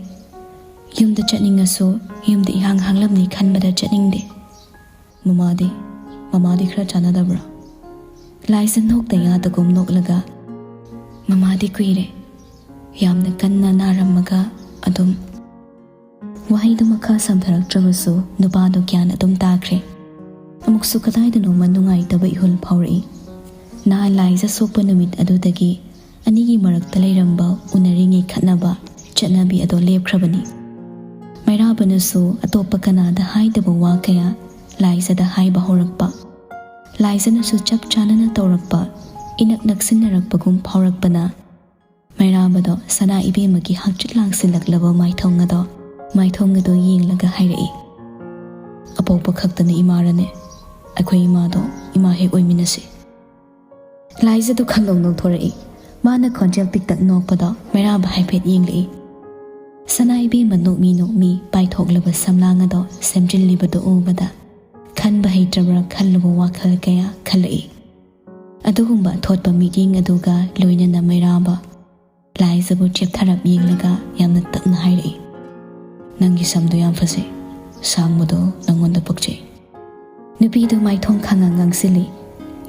ꯌꯨꯝꯗ ꯆꯠꯅꯤꯡꯉꯁꯨ ꯌꯨꯝꯗ ꯏꯍꯥꯡ ꯍꯥꯡꯂꯝꯅꯤ ꯈꯟꯕꯗ ꯆꯠꯅꯤꯡꯗꯦ꯫" "ꯃꯃꯥꯗꯤ? ꯃꯃꯥꯗꯤ ꯈꯔ ꯆꯥꯟꯅꯗꯕ꯭ꯔꯥ?" ꯂꯥꯏꯖ ꯅꯣꯛꯇ ꯌꯥꯗꯒꯨꯝ ꯅꯣꯛꯂꯒ, "ꯃꯃꯥꯗꯤ ꯀꯨꯏꯔꯦ꯫ ꯌꯥꯝꯅ ꯀꯟꯅ ꯅꯥꯔꯝꯃꯒ ꯑꯗꯨꯝ꯫" ꯋꯥꯍꯩꯗꯨ ꯃꯈꯥ ꯁꯝꯊꯔꯛꯇ꯭ꯔꯕꯁꯨ ꯅꯨꯄꯥꯗꯨ ꯒ꯭ꯌꯥꯟ ꯑꯗꯨꯝ ꯇꯥꯈ꯭ꯔꯦ꯫ ꯑꯃꯨꯛꯁꯨ ꯀꯗꯥꯏꯗꯅꯣꯃ ꯅꯨꯡꯉꯥꯏꯇꯕ ꯏꯍꯨꯜ ꯐꯥꯎꯔꯛꯏ꯫ ꯅꯍꯥꯟ ꯂꯥꯏꯖ ꯁꯣꯛꯄ ꯅꯨꯃꯤꯠ ꯑꯗꯨꯗꯒꯤ ꯑꯅꯤꯒꯤ ꯃꯔꯛꯇ ꯂꯩꯔꯝꯕ ꯎꯅꯔꯤꯉꯩ ꯈꯠꯅꯕ ꯆꯠꯅꯕꯤ ꯑꯗꯣ ꯂꯦꯞꯈ꯭ꯔꯕꯅꯤ꯫ ꯃꯩꯔꯥꯕꯅꯁꯨ ꯑꯇꯣꯞꯄ ꯀꯅꯥꯗ ꯍꯥꯏꯗꯕ ꯋꯥ ꯀꯌꯥ ꯂꯥꯏꯖꯗ ꯍꯥꯏꯕ ꯍꯧꯔꯛꯄ꯫ ꯂꯥꯏꯖꯅꯁꯨ ꯆꯞ ꯆꯥꯅꯅ ꯇꯧꯔꯛꯄ, ꯏꯅꯛ ꯅꯛꯁꯤꯟꯅꯔꯛꯄꯒꯨꯝ ꯐꯥꯎꯔꯛꯄꯅ ꯃꯩꯔꯥꯕꯗꯣ ꯁꯅꯥ ꯏꯕꯦꯝꯃꯒꯤ ꯍꯛꯆꯤꯠ ꯂꯥꯡꯁꯤꯜꯂꯛꯂꯕ ꯃꯥꯏꯊꯣꯡ ꯑꯗꯣ, ꯃꯥꯏꯊꯣꯡ ꯑꯗꯣ ꯌꯦꯡꯂꯒ ꯍꯥꯏꯔꯛꯏ, "ꯑꯄꯣꯛꯄ ꯈꯛꯇꯅ ꯏꯃꯥꯔꯅꯦ꯫ ꯑꯩꯈꯣꯏ ꯏꯃꯥꯗꯣ ꯏꯃꯥ ꯍꯦꯛ ꯑꯣꯏꯃꯤꯟꯅꯁꯤ꯫" ꯂꯥꯏꯖꯗꯨ ꯈꯪꯅꯧ ꯅꯧꯊꯣꯔꯛꯏ꯫ ꯃꯥꯅ ꯈꯣꯟꯖꯦꯜ ꯄꯤꯛꯇꯛ ꯅꯣꯛꯄꯗꯣ ꯃꯩꯔꯥꯕ ꯍꯥꯏꯐꯦꯠ ꯌꯦꯡꯂꯛꯏ꯫ ꯁꯅꯥ ꯏꯕꯦꯝꯃ ꯅꯣꯛꯃꯤ ꯅꯣꯛꯃꯤ ꯄꯥꯏꯊꯣꯛꯂꯕ ꯁꯝꯂꯥꯡ ꯑꯗꯣ ꯁꯦꯝꯖꯤꯜꯂꯤꯕꯗꯨ ꯎꯕꯗ ꯈꯟꯕ ꯍꯩꯇ꯭ꯔꯕ꯭ꯔꯥ ꯈꯜꯂꯨꯕ ꯋꯥꯈꯜ ꯀꯌꯥ ꯈꯜꯂꯛꯏ꯫ ꯑꯗꯨꯒꯨꯝꯕ ꯑꯊꯣꯠꯄ ꯃꯤꯠꯌꯦꯡ ꯑꯗꯨꯒ ꯂꯣꯏꯅꯅ ꯃꯩꯔꯥꯕ ꯂꯥꯏꯖꯕꯨ ꯆꯦꯞꯊꯔꯞ ꯌꯦꯡꯂꯒ ꯌꯥꯝꯅ ꯇꯞꯅ ꯍꯥꯏꯔꯛꯏ, "ꯅꯪꯒꯤ ꯁꯝꯗꯣ ꯌꯥꯝ ꯐꯖꯩ꯫ ꯁꯥꯡꯕꯗꯣ ꯅꯪꯉꯣꯟꯗ ꯄꯛꯆꯩ꯫" ꯅꯨꯄꯤꯗꯨ ꯃꯥꯏꯊꯣꯡ ꯈꯪꯉ ꯉꯥꯡꯁꯤꯜꯂꯤ꯫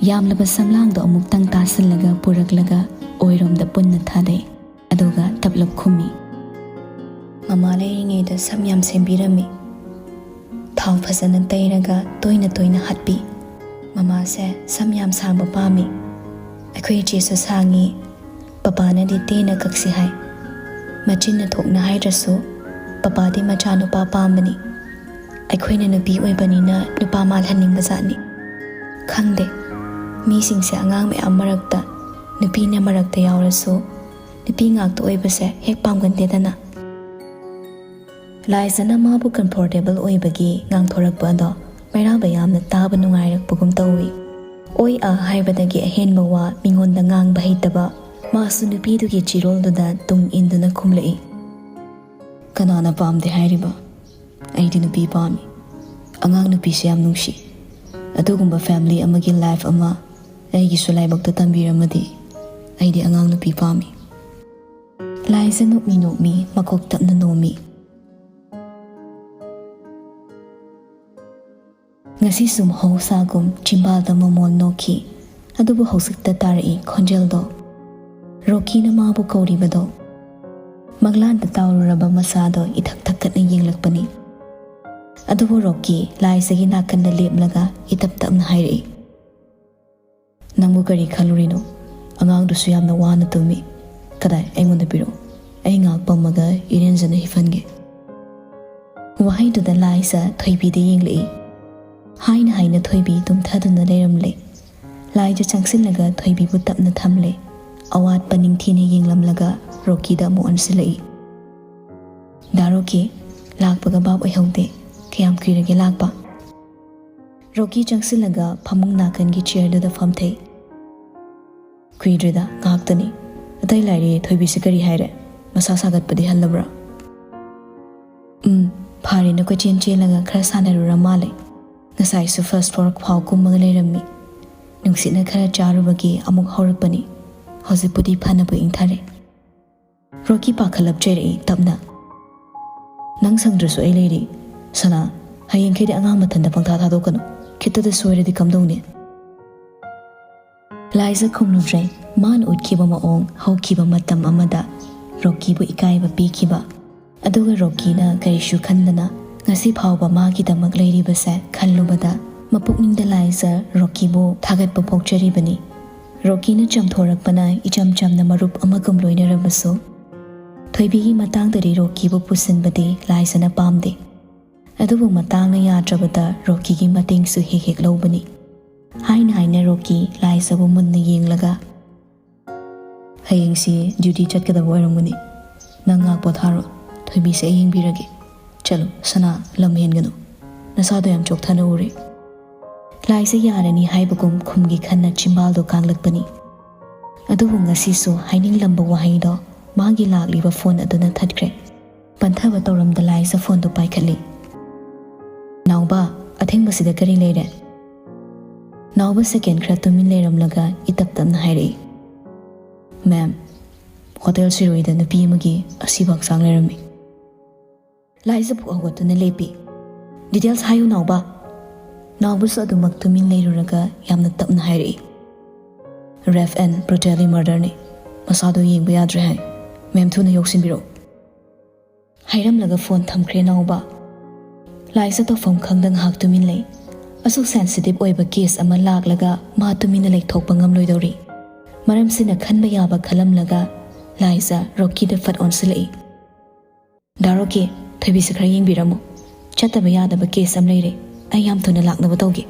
ꯌꯥꯝꯂꯕ ꯁꯝꯂꯥꯡꯗꯣ ꯑꯃꯨꯛꯇꯪ ꯇꯥꯁꯤꯜꯂꯒ ꯄꯨꯔꯛꯂꯒ ꯑꯣꯏꯔꯣꯝꯗ ꯄꯨꯟꯅ ꯊꯥꯗꯩ꯫ ꯑꯗꯨꯒ ꯇꯞꯂꯞ ꯈꯨꯝꯃꯤ, "ꯃꯃꯥ ꯂꯩꯔꯤꯉꯩꯗ ꯁꯝ ꯌꯥꯝ ꯁꯦꯝꯕꯤꯔꯝꯃꯤ꯫ ꯊꯥꯎ ꯐꯖꯅ ꯇꯩꯔꯒ ꯇꯣꯏꯅ ꯇꯣꯏꯅ ꯍꯠꯄꯤ꯫ ꯃꯃꯥꯁꯦ ꯁꯝ ꯌꯥꯝ ꯁꯥꯡꯕ ꯄꯥꯝꯃꯤ꯫ ꯑꯩꯈꯣꯏ ꯏꯆꯦꯁꯨ ꯁꯥꯡꯉꯤ꯫ ꯄꯄꯥꯅꯗꯤ ꯇꯦꯟꯅ ꯀꯛꯁꯤ ꯍꯥꯏ꯫ ꯃꯆꯤꯟꯅ ꯊꯣꯛꯅ ꯍꯥꯏꯗ꯭ꯔꯁꯨ ꯄꯄꯥꯗꯤ ꯃꯆꯥꯅꯨꯄꯥ ꯄꯥꯝꯕꯅꯤ꯫ ꯑꯩꯈꯣꯏꯅ ꯅꯨꯄꯤ ꯑꯣꯏꯕꯅꯤꯅ ꯅꯨꯄꯥ ꯃꯥꯜꯍꯟꯅꯤꯡꯕ ꯖꯥꯠꯅꯤ꯫ ꯈꯪꯗꯦ, ꯃꯤꯁꯤꯡꯁꯦ ꯑꯉꯥꯡ ꯃꯌꯥꯝ ꯃꯔꯛꯇ ꯅꯨꯄꯤꯅ ꯃꯔꯛꯇ ꯌꯥꯎꯔꯁꯨ ꯅꯨꯄꯤ ꯉꯥꯛꯇ ꯑꯣꯏꯕꯁꯦ ꯍꯦꯛ ꯄꯥꯝꯒꯟꯗꯦꯗꯅ꯫ ꯂꯥꯏꯖꯅ ꯃꯥꯕꯨ ꯀꯝꯐꯣꯔꯇꯦꯕꯜ ꯑꯣꯏꯕꯒꯤ ꯉꯥꯡꯊꯣꯔꯛꯄ ꯑꯗꯣ ꯃꯩꯔꯥꯕ ꯌꯥꯝꯅ ꯇꯥꯕ ꯅꯨꯡꯉꯥꯏꯔꯛꯄꯒꯨꯝ ꯇꯧꯏ꯫ ꯑꯣꯏ ꯑ ꯍꯥꯏꯕꯗꯒꯤ ꯑꯍꯦꯟꯕ ꯋꯥ ꯃꯤꯉꯣꯟꯗ ꯉꯥꯡꯕ ꯍꯩꯇꯕ ꯃꯥꯁꯨ ꯅꯨꯄꯤꯗꯨꯒꯤ ꯆꯤꯔꯣꯜꯗꯨꯗ ꯇꯨꯡ ꯏꯟꯗꯨꯅ ꯈꯨꯝꯂꯛꯏ꯫ "ꯀꯅꯥꯅ ꯄꯥꯝꯗꯦ ꯍꯥꯏꯔꯤꯕ? ꯑꯩꯗꯤ ꯅꯨꯄꯤ ꯄꯥꯝꯃꯤ꯫ ꯑꯉꯥꯡ ꯅꯨꯄꯤꯁꯦ ꯌꯥꯝ ꯅꯨꯡꯁꯤ꯫ ꯑꯗꯨꯒꯨꯝꯕ ꯐꯦꯃꯤꯂꯤ ꯑꯃꯒꯤ ꯂꯥꯏꯐ ꯑꯃ ꯑꯩꯒꯤꯁꯨ ꯂꯥꯏꯕꯛꯇ ꯇꯝꯕꯤꯔꯝꯃꯗꯤ ꯑꯩꯗꯤ ꯑꯉꯥꯡ ꯅꯨꯄꯤ ꯄꯥꯝꯃꯤ꯫" ꯂꯥꯏꯖ ꯅꯣꯛꯃꯤ ꯅꯣꯛꯃꯤ ꯃꯀꯣꯛ ꯇꯞꯅ ꯅꯣꯝꯃꯤ꯫ ꯉꯁꯤꯁꯨ ꯃꯍꯧꯁꯥꯒꯨꯝ ꯆꯤꯝꯕꯥꯜꯗ ꯃꯃꯣꯟ ꯅꯣꯛꯈꯤ꯫ ꯑꯗꯨꯕꯨ ꯍꯧꯖꯤꯛꯇ ꯇꯥꯔꯛꯏ ꯈꯣꯟꯖꯦꯜꯗꯣ꯫ ꯔꯣꯀꯤꯅ ꯃꯥꯕꯨ ꯀꯧꯔꯤꯕꯗꯣ꯫ ꯃꯪꯂꯥꯟꯗ ꯇꯥꯎꯔꯨꯔꯕ ꯃꯁꯥꯗꯣ ꯏꯊꯛ ꯊꯛꯀꯠꯅ ꯌꯦꯡꯂꯛꯄꯅꯤ꯫ ꯑꯗꯨꯕꯨ ꯔꯣꯀꯤ ꯂꯥꯏꯖꯒꯤ ꯅꯥꯀꯟꯗ ꯂꯦꯞꯂꯒ ꯏꯇꯞ ꯇꯞꯅ ꯍꯥꯏꯔꯛꯏ, "ꯅꯪꯕꯨ ꯀꯔꯤ ꯈꯜꯂꯨꯔꯤꯅꯣ? ꯑꯉꯥꯡꯗꯨꯁꯨ ꯌꯥꯝꯅ ꯋꯥꯅ ꯇꯨꯝꯃꯤ꯫ ꯀꯗꯥꯏ, ꯑꯩꯉꯣꯟꯗ ꯄꯤꯔꯛꯑꯣ꯫ ꯑꯩ ꯉꯥꯏꯍꯥꯛ ꯄꯝꯃꯒ ꯏꯔꯦꯟꯖꯅ ꯍꯤꯞꯍꯟꯒꯦ꯫" ꯋꯥꯍꯩꯗꯨꯗ ꯂꯥꯏꯖ ꯊꯣꯏꯕꯤꯗ ꯌꯦꯡꯂꯛꯏ꯫ ꯍꯥꯏꯅ ꯍꯥꯏꯅ ꯊꯣꯏꯕꯤ ꯇꯨꯝꯊꯗꯨꯅ ꯂꯩꯔꯝꯂꯦ꯫ ꯂꯥꯏꯖ ꯆꯪꯁꯤꯜꯂꯒ ꯊꯣꯏꯕꯤꯕꯨ ꯇꯞꯅ ꯊꯝꯂꯦ꯫ ꯑꯋꯥꯠꯄ ꯅꯤꯡꯊꯤꯅ ꯌꯦꯡꯂꯝꯂꯒ ꯔꯣꯀꯤꯗ ꯑꯃꯨꯛ ꯑꯣꯟꯁꯤꯜꯂꯛꯏ꯫ "ꯗꯥ ꯔꯣꯀꯤ, ꯂꯥꯛꯄꯒ ꯚꯥꯞ ꯑꯣꯏꯍꯧꯗꯦ꯫ ꯀꯌꯥꯝ ꯀꯨꯏꯔꯒꯦ ꯂꯥꯛꯄ?" ꯔꯣꯀꯤ ꯆꯪꯁꯤꯜꯂꯒ ꯐꯃꯨꯡ ꯅꯥꯀꯟꯒꯤ ꯆꯤꯌꯔꯗꯨꯗ ꯐꯝꯊꯩ꯫ "ꯀꯨꯏꯗ꯭ꯔꯤꯗ, ꯉꯥꯏꯍꯥꯛꯇꯅꯤ꯫ ꯑꯇꯩ ꯂꯥꯏꯔꯤ, ꯊꯣꯏꯕꯤꯁꯦ ꯀꯔꯤ ꯍꯥꯏꯔꯦ? ꯃꯁꯥ ꯁꯥꯒꯠꯄꯗꯤ ꯍꯜꯂꯕ꯭ꯔꯥ?" "ꯎꯝ, ꯐꯔꯦꯅ ꯀꯣꯏꯆꯦꯟ ꯆꯦꯜꯂꯒ ꯈꯔ ꯁꯥꯟꯅꯔꯨꯔ ꯃꯥꯜꯂꯦ꯫ ꯉꯁꯥꯏꯁꯨ ꯐꯥꯔꯁ ꯐ꯭ꯂꯣꯔ ꯐꯥꯎ ꯀꯨꯝꯃꯒ ꯂꯩꯔꯝꯃꯤ꯫ ꯅꯨꯡꯁꯤꯠꯅ ꯈꯔ ꯆꯥꯔꯨꯕꯒꯤ ꯑꯃꯨꯛ ꯍꯧꯔꯛꯄꯅꯤ꯫ ꯍꯧꯖꯤꯛꯄꯨꯗꯤ ꯐꯅꯕꯨ ꯏꯪꯊꯔꯦ꯫" ꯔꯣꯀꯤ ꯄꯥꯈꯠꯂꯞ ꯆꯩꯔꯛꯏ ꯇꯞꯅ꯫ "ꯅꯪ ꯁꯪꯗ꯭ꯔꯁꯨ ꯑꯩ ꯂꯩꯔꯤ꯫ ꯁꯅꯥ, ꯍꯌꯦꯡꯈꯩꯗꯤ ꯑꯉꯥꯡ ꯃꯊꯟꯇ ꯄꯪꯊꯥ ꯊꯥꯗꯣꯛꯀꯅꯨ꯫ ꯈꯤꯠꯇꯗ ꯁꯣꯏꯔꯗꯤ ꯀꯝꯗꯧꯅꯤ?" ꯂꯥꯏꯖ ꯈꯨꯝꯂꯨꯗ꯭ꯔꯦ꯫ ꯃꯥꯅ ꯎꯠꯈꯤꯕ ꯃꯑꯣꯡ ꯍꯧꯈꯤꯕ ꯃꯇꯝ ꯑꯃꯗ ꯔꯣꯀꯤꯕꯨ ꯏꯀꯥꯏꯕ ꯄꯤꯈꯤꯕ꯫ ꯑꯗꯨꯒ ꯔꯣꯀꯤꯅ ꯀꯔꯤꯁꯨ ꯈꯟꯗꯅ ꯉꯁꯤ ꯐꯥꯎꯕ ꯃꯥꯒꯤꯗꯃꯛ ꯂꯩꯔꯤꯕꯁꯦ ꯈꯜꯂꯨꯕꯗ ꯃꯄꯨꯛꯅꯤꯡꯗ ꯂꯥꯏꯖ ꯔꯣꯀꯤꯕꯨ ꯊꯥꯒꯠꯄ ꯄꯣꯛꯆꯔꯤꯕꯅꯤ꯫ ꯔꯣꯀꯤꯅ ꯆꯝꯊꯣꯔꯛꯄꯅ ꯏꯆꯝ ꯆꯝꯅ ꯃꯔꯨꯞ ꯑꯃꯒꯨꯝ ꯂꯣꯏꯅꯔꯕꯁꯨ, ꯊꯣꯏꯕꯤꯒꯤ ꯃꯇꯥꯡꯗꯗꯤ ꯔꯣꯀꯤꯕꯨ ꯄꯨꯁꯤꯟꯕꯗꯤ ꯂꯥꯏꯖꯅ ꯄꯥꯝꯗꯦ꯫ ꯑꯗꯨꯕꯨ ꯃꯇꯥꯡꯅ ꯌꯥꯗ꯭ꯔꯕꯗ ꯔꯣꯀꯤꯒꯤ ꯃꯇꯦꯡꯁꯨ ꯍꯦꯛ ꯍꯦꯛ ꯂꯧꯕꯅꯤ꯫ ꯍꯥꯏꯅ ꯍꯥꯏꯅ ꯔꯣꯀꯤ ꯂꯥꯏꯖꯕꯨ ꯃꯨꯟꯅ ꯌꯦꯡꯂꯒ, "ꯍꯌꯦꯡꯁꯤ ꯗ꯭ꯌꯨꯇꯤ ꯆꯠꯀꯗꯕ ꯑꯣꯏꯔꯝꯒꯅꯤ꯫ ꯅꯪ ꯉꯥꯏꯍꯥꯛ ꯄꯣꯊꯥꯔꯣ꯫ ꯊꯣꯏꯕꯤꯁꯦ ꯑꯩ ꯌꯦꯡꯕꯤꯔꯒꯦ꯫ ꯆꯠꯂꯨ, ꯁꯅꯥ, ꯂꯝ ꯍꯦꯟꯒꯅꯨ꯫ ꯅꯁꯥꯗꯣ ꯌꯥꯝ ꯆꯣꯛꯊꯅ ꯎꯔꯦ꯫" ꯂꯥꯏꯖ ꯌꯥꯔꯅꯤ ꯍꯥꯏꯕꯒꯨꯝ ꯈꯨꯝꯒꯦ ꯈꯟꯅ ꯆꯤꯝꯕꯥꯜꯗꯣ ꯀꯥꯡꯂꯛꯄꯅꯤ꯫ ꯑꯗꯨꯕꯨ ꯉꯁꯤꯁꯨ ꯍꯥꯏꯅꯤꯡꯂꯝꯕ ꯋꯥꯍꯩꯗꯣ ꯃꯥꯒꯤ ꯂꯥꯛꯂꯤꯕ ꯐꯣꯟ ꯑꯗꯨꯅ ꯊꯠꯈ꯭ꯔꯦ꯫ ꯄꯟꯊꯕ ꯇꯧꯔꯝꯗ ꯂꯥꯏꯖ ꯐꯣꯟꯗꯨ ꯄꯥꯏꯈꯠꯂꯤ꯫ "ꯅꯥꯎꯕ, ꯑꯊꯦꯡꯕꯁꯤꯗ ꯀꯔꯤ ꯂꯩꯔꯦ?" ꯅꯥꯎꯕ ꯁꯦꯀꯦꯟ ꯈꯔ ꯇꯨꯃꯤꯟ ꯂꯩꯔꯝꯂꯒ ꯏꯇꯞ ꯇꯞꯅ ꯍꯥꯏꯔꯛꯏ, "ꯃꯦꯝ, ꯍꯣꯇꯦꯜ ꯁꯤꯔꯣꯏꯗ ꯅꯨꯄꯤ ꯑꯃꯒꯤ ꯑꯁꯤꯕ ꯍꯛꯆꯥꯡ ꯂꯩꯔꯝꯃꯤ꯫" ꯂꯥꯏꯖ ꯐꯨꯛ ꯍꯧꯒꯠꯇꯨꯅ ꯂꯦꯞꯄꯤ꯫ "ꯗꯤꯇꯦꯜꯁ ꯍꯥꯏꯌꯨ ꯅꯥꯎꯕ꯫" ꯅꯥꯎꯕꯁꯨ ꯑꯗꯨꯃꯛ ꯇꯨꯃꯤꯟ ꯂꯩꯔꯨꯔꯒ ꯌꯥꯝꯅ ꯇꯞꯅ ꯍꯥꯏꯔꯛꯏ, "Rape and brutality murderꯅꯤ꯫ ꯃꯁꯥꯗꯣ ꯌꯦꯡꯕ ꯌꯥꯗ꯭ꯔꯦ ꯍꯥꯏ꯫ ꯃꯦꯝ, ꯊꯨꯅ ꯌꯧꯁꯤꯟꯕꯤꯔꯛꯎ꯫" ꯍꯥꯏꯔꯝꯂꯒ ꯐꯣꯟ ꯊꯝꯈ꯭ꯔꯦ ꯅꯥꯎꯕ꯫ ꯂꯥꯏꯖ ꯇꯧꯐꯝ ꯈꯪꯗ ꯉꯥꯏꯍꯥꯛ ꯇꯨꯃꯤꯟ ꯂꯩ꯫ ꯑꯁꯨꯛ ꯁꯦꯟꯁꯤꯇꯤꯚ ꯑꯣꯏꯕ ꯀꯦꯁ ꯑꯃ ꯂꯥꯛꯂꯒ ꯃꯥ ꯇꯨꯃꯤꯟꯅ ꯂꯩꯊꯣꯛꯄ ꯉꯝꯂꯣꯏꯗꯧꯔꯤ꯫ ꯃꯔꯝꯁꯤꯅ ꯈꯟꯕ ꯌꯥꯕ ꯈꯜꯂꯝꯂꯒ ꯂꯥꯏꯖ ꯔꯣꯀꯤꯗ ꯐꯠ ꯑꯣꯟꯁꯤꯜꯂꯛꯏ꯫ "ꯗꯥ ꯔꯣꯀꯤ, ꯊꯣꯏꯕꯤꯁꯦ ꯈꯔ ꯌꯦꯡꯕꯤꯔꯝꯃꯨ꯫ ꯆꯠꯇꯕ ꯌꯥꯗꯕ ꯀꯦꯁ ꯑꯃ ꯂꯩꯔꯦ꯫ ꯑꯩ ꯌꯥꯝ ꯊꯨꯅ ꯂꯥꯛꯅꯕ ꯇꯧꯒꯦ꯫"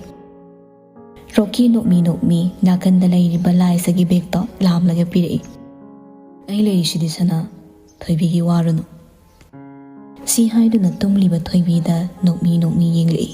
ꯔꯣꯀꯤ ꯅꯣꯛꯃꯤ ꯅꯣꯛꯃꯤ ꯅꯥꯀꯟꯗ ꯂꯩꯔꯤꯕ ꯂꯥꯏꯖꯒꯤ ꯕꯦꯒꯇꯣ ꯂꯥꯝꯂꯒ ꯄꯤꯔꯛꯏ꯫ "ꯑꯩ ꯂꯩꯔꯤꯁꯤꯗꯤ ꯁꯅꯥ, ꯊꯣꯏꯕꯤꯒꯤ ꯋꯥꯔꯨꯅꯨ꯫" ꯁꯤ ꯍꯥꯏꯗꯨꯅ ꯇꯨꯝꯂꯤꯕ ꯊꯣꯏꯕꯤꯗ ꯅꯣꯛꯃꯤ ꯅꯣꯛꯃꯤ ꯌꯦꯡꯂꯛꯏ꯫